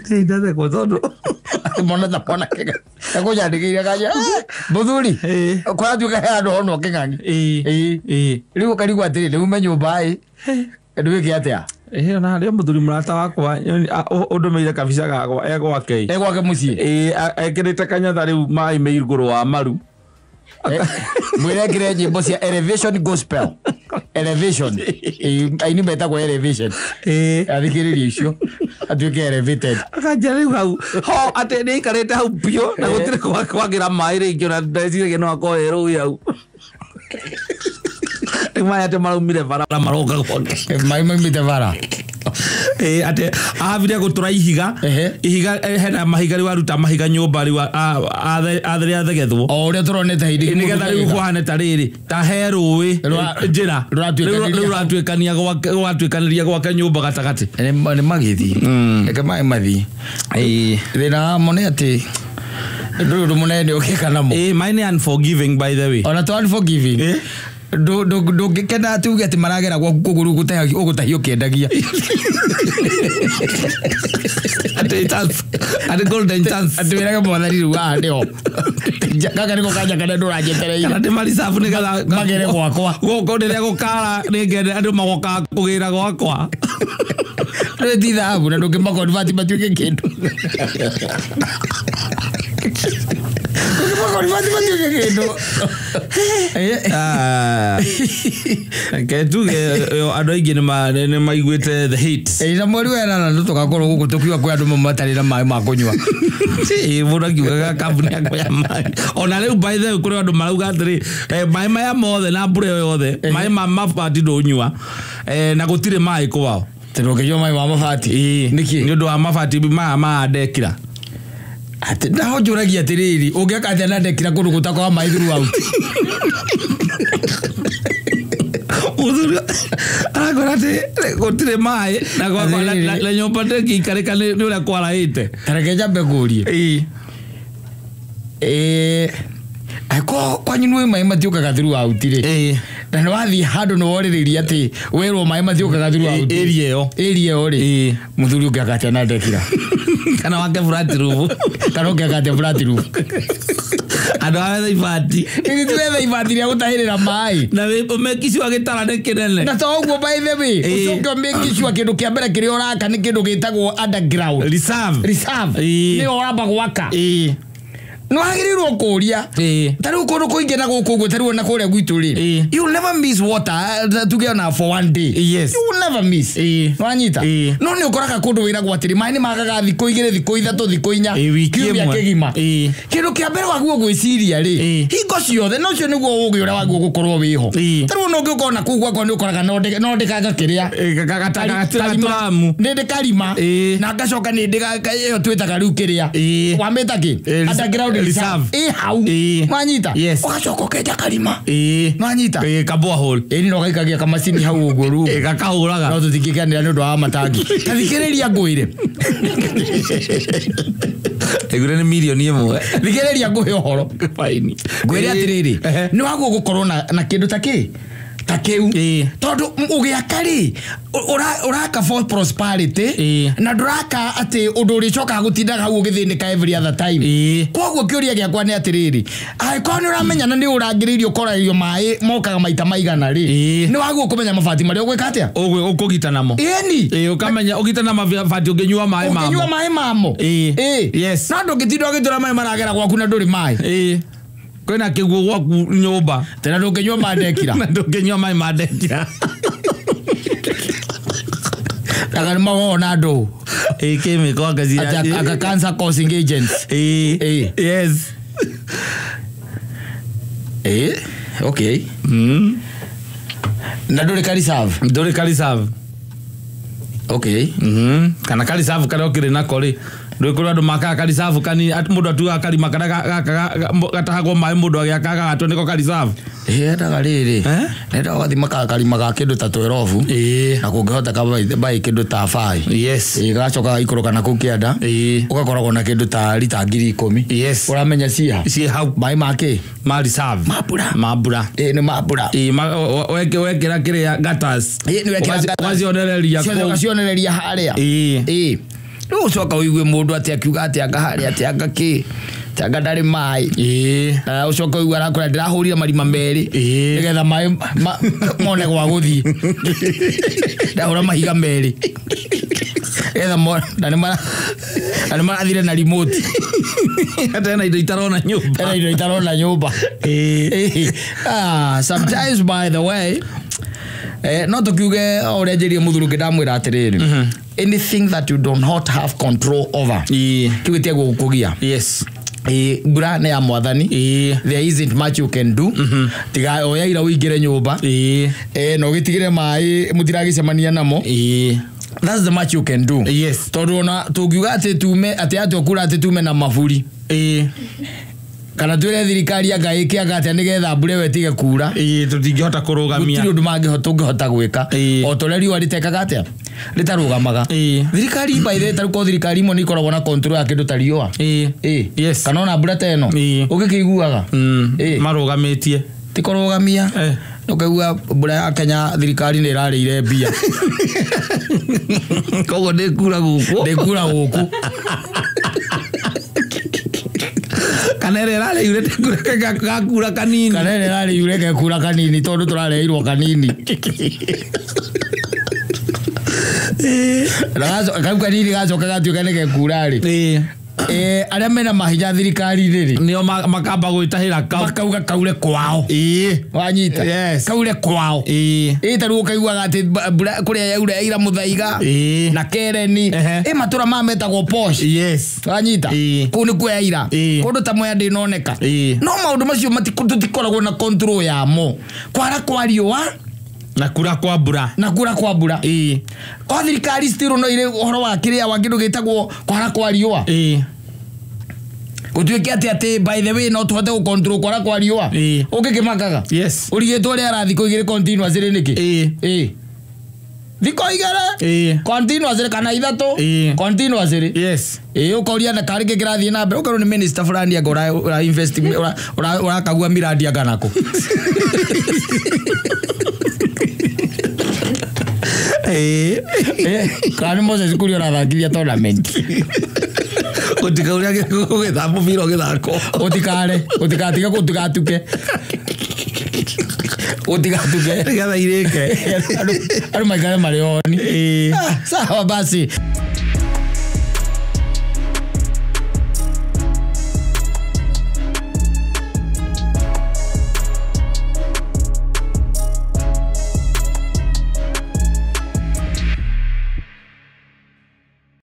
Ndathekwo tondũ mona ta mona kĩng'ang'i. Akũnjandĩkĩire kanja mũthuri kũratuĩka he handũ honwo kĩng'ang'i. Rĩu ũkarigwo atĩrĩ rĩu ume nyũmba ĩ ndwĩke atĩa? Ona harĩa mũthuri mũrata wakwa ũndũmĩire kabica gakwa e gwake. E gwake mũciĩ? Ekĩrĩte kanyatha rĩu maĩ me igũrũ wa maru. Mwĩre ekĩre nyĩmbo cia Elevation Gospel. Elevation. Aini metagwo Elevation. Athikĩrĩrie icio atuĩke elevated. Akanja rĩu hau ho atĩ nĩ aikarĩte hau biũ na gũtirĩ kwagĩra maĩ rĩngĩ ona ndeciragia no akorwo e rũĩ hau. Rĩu maĩ atĩ maraumire bara maroka gwake. Maĩ maumĩte bara. Atĩ ambire gũtũra ihiga. Ihiga hena mahiga rĩu aruta mahiga nyũmba rĩu athere athegethwo. O ũrĩa tũronete hĩndĩ nĩgetha rĩu kũhane ta rĩrĩ ta he rũĩ njĩra rĩu rũratuĩkania gwake rũratuĩkanĩria gwake nyũmba gatagatĩ. Nĩ magĩthiĩ. Reke maĩ mathiĩ. Thĩna wamo nĩ atĩ ndũrĩ ũndũ mũnene ũngĩka namo. Maĩ nĩ unforgiving by the way. Ona to unforgiving. Ndũngĩkena atĩ uge atĩ maragera gwaku kũgũrũ ũgũtahio ũkĩendagia. Atĩ golden chance. Atĩ wĩrage mwathani rĩu haha nĩho. Gaka nĩko kanya karĩa ndũranjetereire. Kana ndĩmaricabu nĩgetha magere gwakwa. Gũkũ rĩrĩa gũkara nĩngende andũ magokaga kũgĩra gwakwa. Rĩu ti thahabu na ndũngĩmakonvati matuĩke kĩndũ. Reke tuge andũ aingĩ nĩ maiguĩte the hate. Na mweri wa ĩnana nĩ tũgakorwo gũkũ tũkiuga kwĩ andũ matarĩ na maĩ ma kũnyua. Mũndũ akiugaga kambuni yakwa ya maĩ. Ona rĩu by the way kũrĩ andũ marauga atĩrĩ maĩ maya mothe na mbura ĩyo yothe maĩ ma mabati ndũnyua na gũtirĩ maĩ kwao. Tũrũkĩnyua maĩ ma mabati? Nĩkĩ? Nĩ ũndũ wa mabati maya ma ndekira. Atĩ naho njũragia atĩrĩrĩ ũngĩaka atĩa na ndekira kũndũ gũtakoragwo maĩ throughout? Mũthuri arakwĩra atĩ gũtirĩ maĩ na gwakwa na nyũmba ndĩngĩikarĩka nĩ ũrĩa kwarahĩte. Ta reke njambe ngũrie. Angĩkorwo kwanyu nĩ maĩ matiũkaga throughout rĩ, Ĩĩ. na nĩ wathiĩ handũ nĩ worĩrĩria atĩ werwo maĩ matiũkaga throughout Area ĩyo. Area ĩyo rĩ, Ĩĩ. mũthuri ũngĩaka atĩa na ndekira? Kana wake flat roof. Kana ũngĩaka atĩa flat roof? Andũ a wetha ibati. Githĩ ti wetha ibati rĩa gũtahĩrĩra maĩ? Na ũmekicua gĩtara nĩ kĩnene. Na to ũguo, by the way, Ĩĩ. ũcoke ũmake sure kĩndũ kĩa mbere kĩrĩa ũraka nĩ kĩndũ gĩtagwo underground Reserve. reserve. Ĩĩ. Nĩyo ũramba gwaka. Ĩĩ. Nĩ wagĩrĩirwo kũũria. Ĩĩ. Ta rĩu kũndũ kũingĩ na gũkũ ũguo, ta rĩu ona kũrĩa gwitũ rĩ, Ĩĩ. you will never miss water, tuge ona for one day. Yes. You will never miss. Ĩĩ. Nĩwanyita? Ĩĩ. No nĩ ũkoraga kũndũ wĩragwo atĩrĩ maĩ nĩ magaga thikũ 2, thikũ 3, thikũ 4, Ĩĩ, wiki kiumia ĩmwe. kĩgima. Ĩĩ. Kĩndũ kĩa mbere wagwo gwĩciria rĩ, Ĩĩ. hingo ciothe na ũcio nĩguo ũgĩ ũrĩa wagwo gũkorwo wĩho. Ĩĩ. Ta rĩu ona ũngĩũka ona kũu gwakwa nĩ ũkoraga no ndĩkanga kĩrĩa Gaturamu. nĩ ndĩkarima. Ĩĩ. Na ngacoka nĩ ndĩga ĩyo twĩtaga rĩu kĩrĩa Ĩĩ. wamĩta kĩ? Ĩĩ, Underground reserve. reserve ĩ hau. Ĩĩ. Nwanyita? Yes. Ũgacoka ũkenja karima. Ĩĩ. Nwanyita? Ĩĩ, kaborehole. Ĩni no gaikagia kamacini hau ũguo rĩu. Ĩĩ, gakahũraga. No tũtingĩkenera nĩ ũndũ wa matangi. Tathikĩrĩria ngwĩre. Ĩgure nĩ mirioni 1. Thikĩrĩria ngũhe ũhoro. Faini. Ngwĩre atĩrĩrĩ, Ehe. nĩ wagwo gũkorwo na kĩndũ ta kĩ ta kĩu, Ĩĩ. tondũ ũgĩaka rĩ, ũraka for prosperity. Ĩĩ. Na ndũraka atĩ ũndũ ũrĩcokaga gũtindaga hau ũgĩthĩnĩka every other time. Ĩĩ. Koguo kĩũria gĩakwa nĩ atĩrĩrĩ, angĩkorwo nĩ ũramenya na nĩ ũrangĩrĩirio ũkoragio maĩ mokaga maita maigana rĩ, Ĩĩ. nĩ wagwo kũmenya mabati marĩa ũgwĩka atĩa. Ũguo ũkũgita namo. Ĩni. Ĩĩ, ũkamenya ũgita na mabati ũngĩnyua maĩ Ũngĩnyua mamo. maĩ mamo. Ĩĩ. Ĩĩ. Yes. No ndũngĩtinda ũgĩtũra maĩ maragera gwaku na ndũrĩ maĩ. Ĩĩ. Kwĩna kĩguũ gwaku nyũmba. Tena ndũngĩnyua mandekira. Na ndũngĩnyua maĩ ma ndekira. Anga nĩ magoo na andũ. Ĩĩ, kĩmĩko anga Ati anga cancer causing agents. Ĩĩ. Ĩĩ. Yes. Ĩĩ, okay. Na ndũrĩ ka reserve? Ndũrĩ ka reserve. Okay. Kana ka reserve karĩa ũkĩrĩ nako rĩ, ndũĩ kũrĩ andũ makaga ka reserve kanini, mũndũ atuaga karima karĩa gatahagwo maĩ mũndũ agĩakaga gagatwo nĩko ka reserve. Endaga rĩrĩ, Eh? nendaga ũgathima karima ga kĩndũ ta 12, Ĩĩ. na kũngĩhoteka bai kĩndũ ta 5. Yes. Ĩĩ, gacoka gaikũrũka na kũu kĩanda. Ĩĩ. Ũgakoragwo na kĩndũ ta rita 10,000. Yes. Ũramenya ciha Ciĩ hau. maĩ ma kĩ? Ma reserve. Ma mbura. Ma mbura. Ĩĩ, nĩ ma mbura. Ĩĩ, wekĩra kĩrĩa gutters. Ĩĩ, nĩ wekĩra gutters. Ũgacionereria Ciothe kũu. ũgacionereria harĩa. Ĩĩ. Ĩĩ, rĩu ũcoka ũigue mũndũ atĩ akiuga atĩ anga harĩa atĩ anga kĩ atĩ anga ndarĩ maĩ. Ĩĩ. Na ũcoka ũigue arakwĩra ndĩrahũrire marima merĩ Ĩĩ. nĩgetha maĩ mone gwa gũthiĩ, ndahũra mahiga merĩ nĩgetha na nĩ marathire na remote. Ate indo itarona nyũmba. Ena indo itarona nyũmba. Ĩĩ. Ah, sometimes, by the way, no tukiuge o ũrĩa njĩrire mũthuri ũngĩ, ndamwĩra atĩrĩrĩ, anything that you do not have control over, Ĩĩ. kĩu gĩtiagwo gũkũgia. Yes. Ĩĩ, mbura nĩ ya mwathani. Ĩĩ. There isn't much you can do tiga oya ira ũingĩre nyũmba. Ĩĩ. Na ũgĩtigĩre maĩ mũtiragĩcemania namo. Ĩĩ. That's the much you can do. Yes. Tondũ ona tũngiuga atĩ tume atĩ atua kura atĩ tume na maburi, Ĩĩ. kana twĩre thirikari anga ĩke anga atĩa nĩgetha mbura ĩyo ĩtige kura, Ĩĩ, tũtingĩhota kũrũgamia. Gũtirĩ ũndũ tũngĩhota gwĩka. Ĩĩ. O ta ũrĩa riũa rĩtekaga atĩa rĩtarũgamaga. Ĩĩ. Thirikari by the way, tarĩu korwo thirikari imwe nĩ ikoragwo na control ya kĩndũ ta riũa. Ĩĩ. Ĩĩ. Yes. Kana ona mbura ta ĩno Ĩĩ. ũgĩkĩiguaga. Ĩĩ. Marũgamĩtie. Ti kũrũgamia. Eh. Ũkaigua mbura ya Kenya thirikari nĩ ĩrarĩire mbia. Koguo ndĩkura gũkũ. Ndĩkura gũkũ. Kana ĩrĩa ĩrarĩire ndĩkura gakura kanini. Kana ĩrĩa ĩrarĩire gekura kanini tondũ tũrareirwo kanini. Na kau kanini gacoka gatuĩka nĩ gekura rĩ, Ĩĩ. Arĩa mena mahinya thirikari-inĩ rĩ, Nĩo makamba gwĩtahĩra kau. Makauga kaure kwao. Ĩĩ. Wanyita? Yes. Kaure kwao. Ĩĩ. Ĩ, ta rĩu ũkaiguaga atĩ mbura kũrĩa yaura yaira Mũthaiga Ĩĩ. na Kereni. Ehe. Ĩ, matũra maya metagwo posh. Yes. Wanyita? Ĩĩ. Kũu nĩkuo yaira. Ĩĩ. Kũndũ ta Mwea ndĩnoneka. Ĩĩ. No maũndũ macio tũtikoragwo na control yamo, kwara kwa riũa Na kura kwa mbura. Na kura kwa mbura. Ĩĩ. Kwa thirikari still no ĩrĩ ũhoro wa kĩrĩa wa kĩndũ gĩtagwo kwara kwa riũa. Ĩĩ. Gũtuĩke atĩ by the way no tũhote gũcontrol kwara kwa riũa. Ĩĩ. Ũngĩkĩmakaga Yes. ũrigĩtwo ũrĩa arathi kũ igĩrĩ continuous rĩ nĩkĩ? Ĩĩ. Ĩĩ. Thikũ 2 Ĩĩ. Continuously kana 3. Ĩĩ. Continuously. Yes. Ĩĩ, ũkoria na karĩ kĩ kĩrathiĩ na mbere, ũkerwo nĩ minister fulani anga ũra invest, ũrakagua miradi anga nakũ. Ĩĩ. Kana nĩ Moses Kuria ũrathakithia tournament. Gũtikaũrĩa gũgĩthaka mũbira ũgĩthakwo. Ũtikare, ũtikatiga, ũtigatuke. Ũtigatuke. Nĩgetha irĩke. Andũ maikare marĩ oni. Ĩĩ. Sawa basi.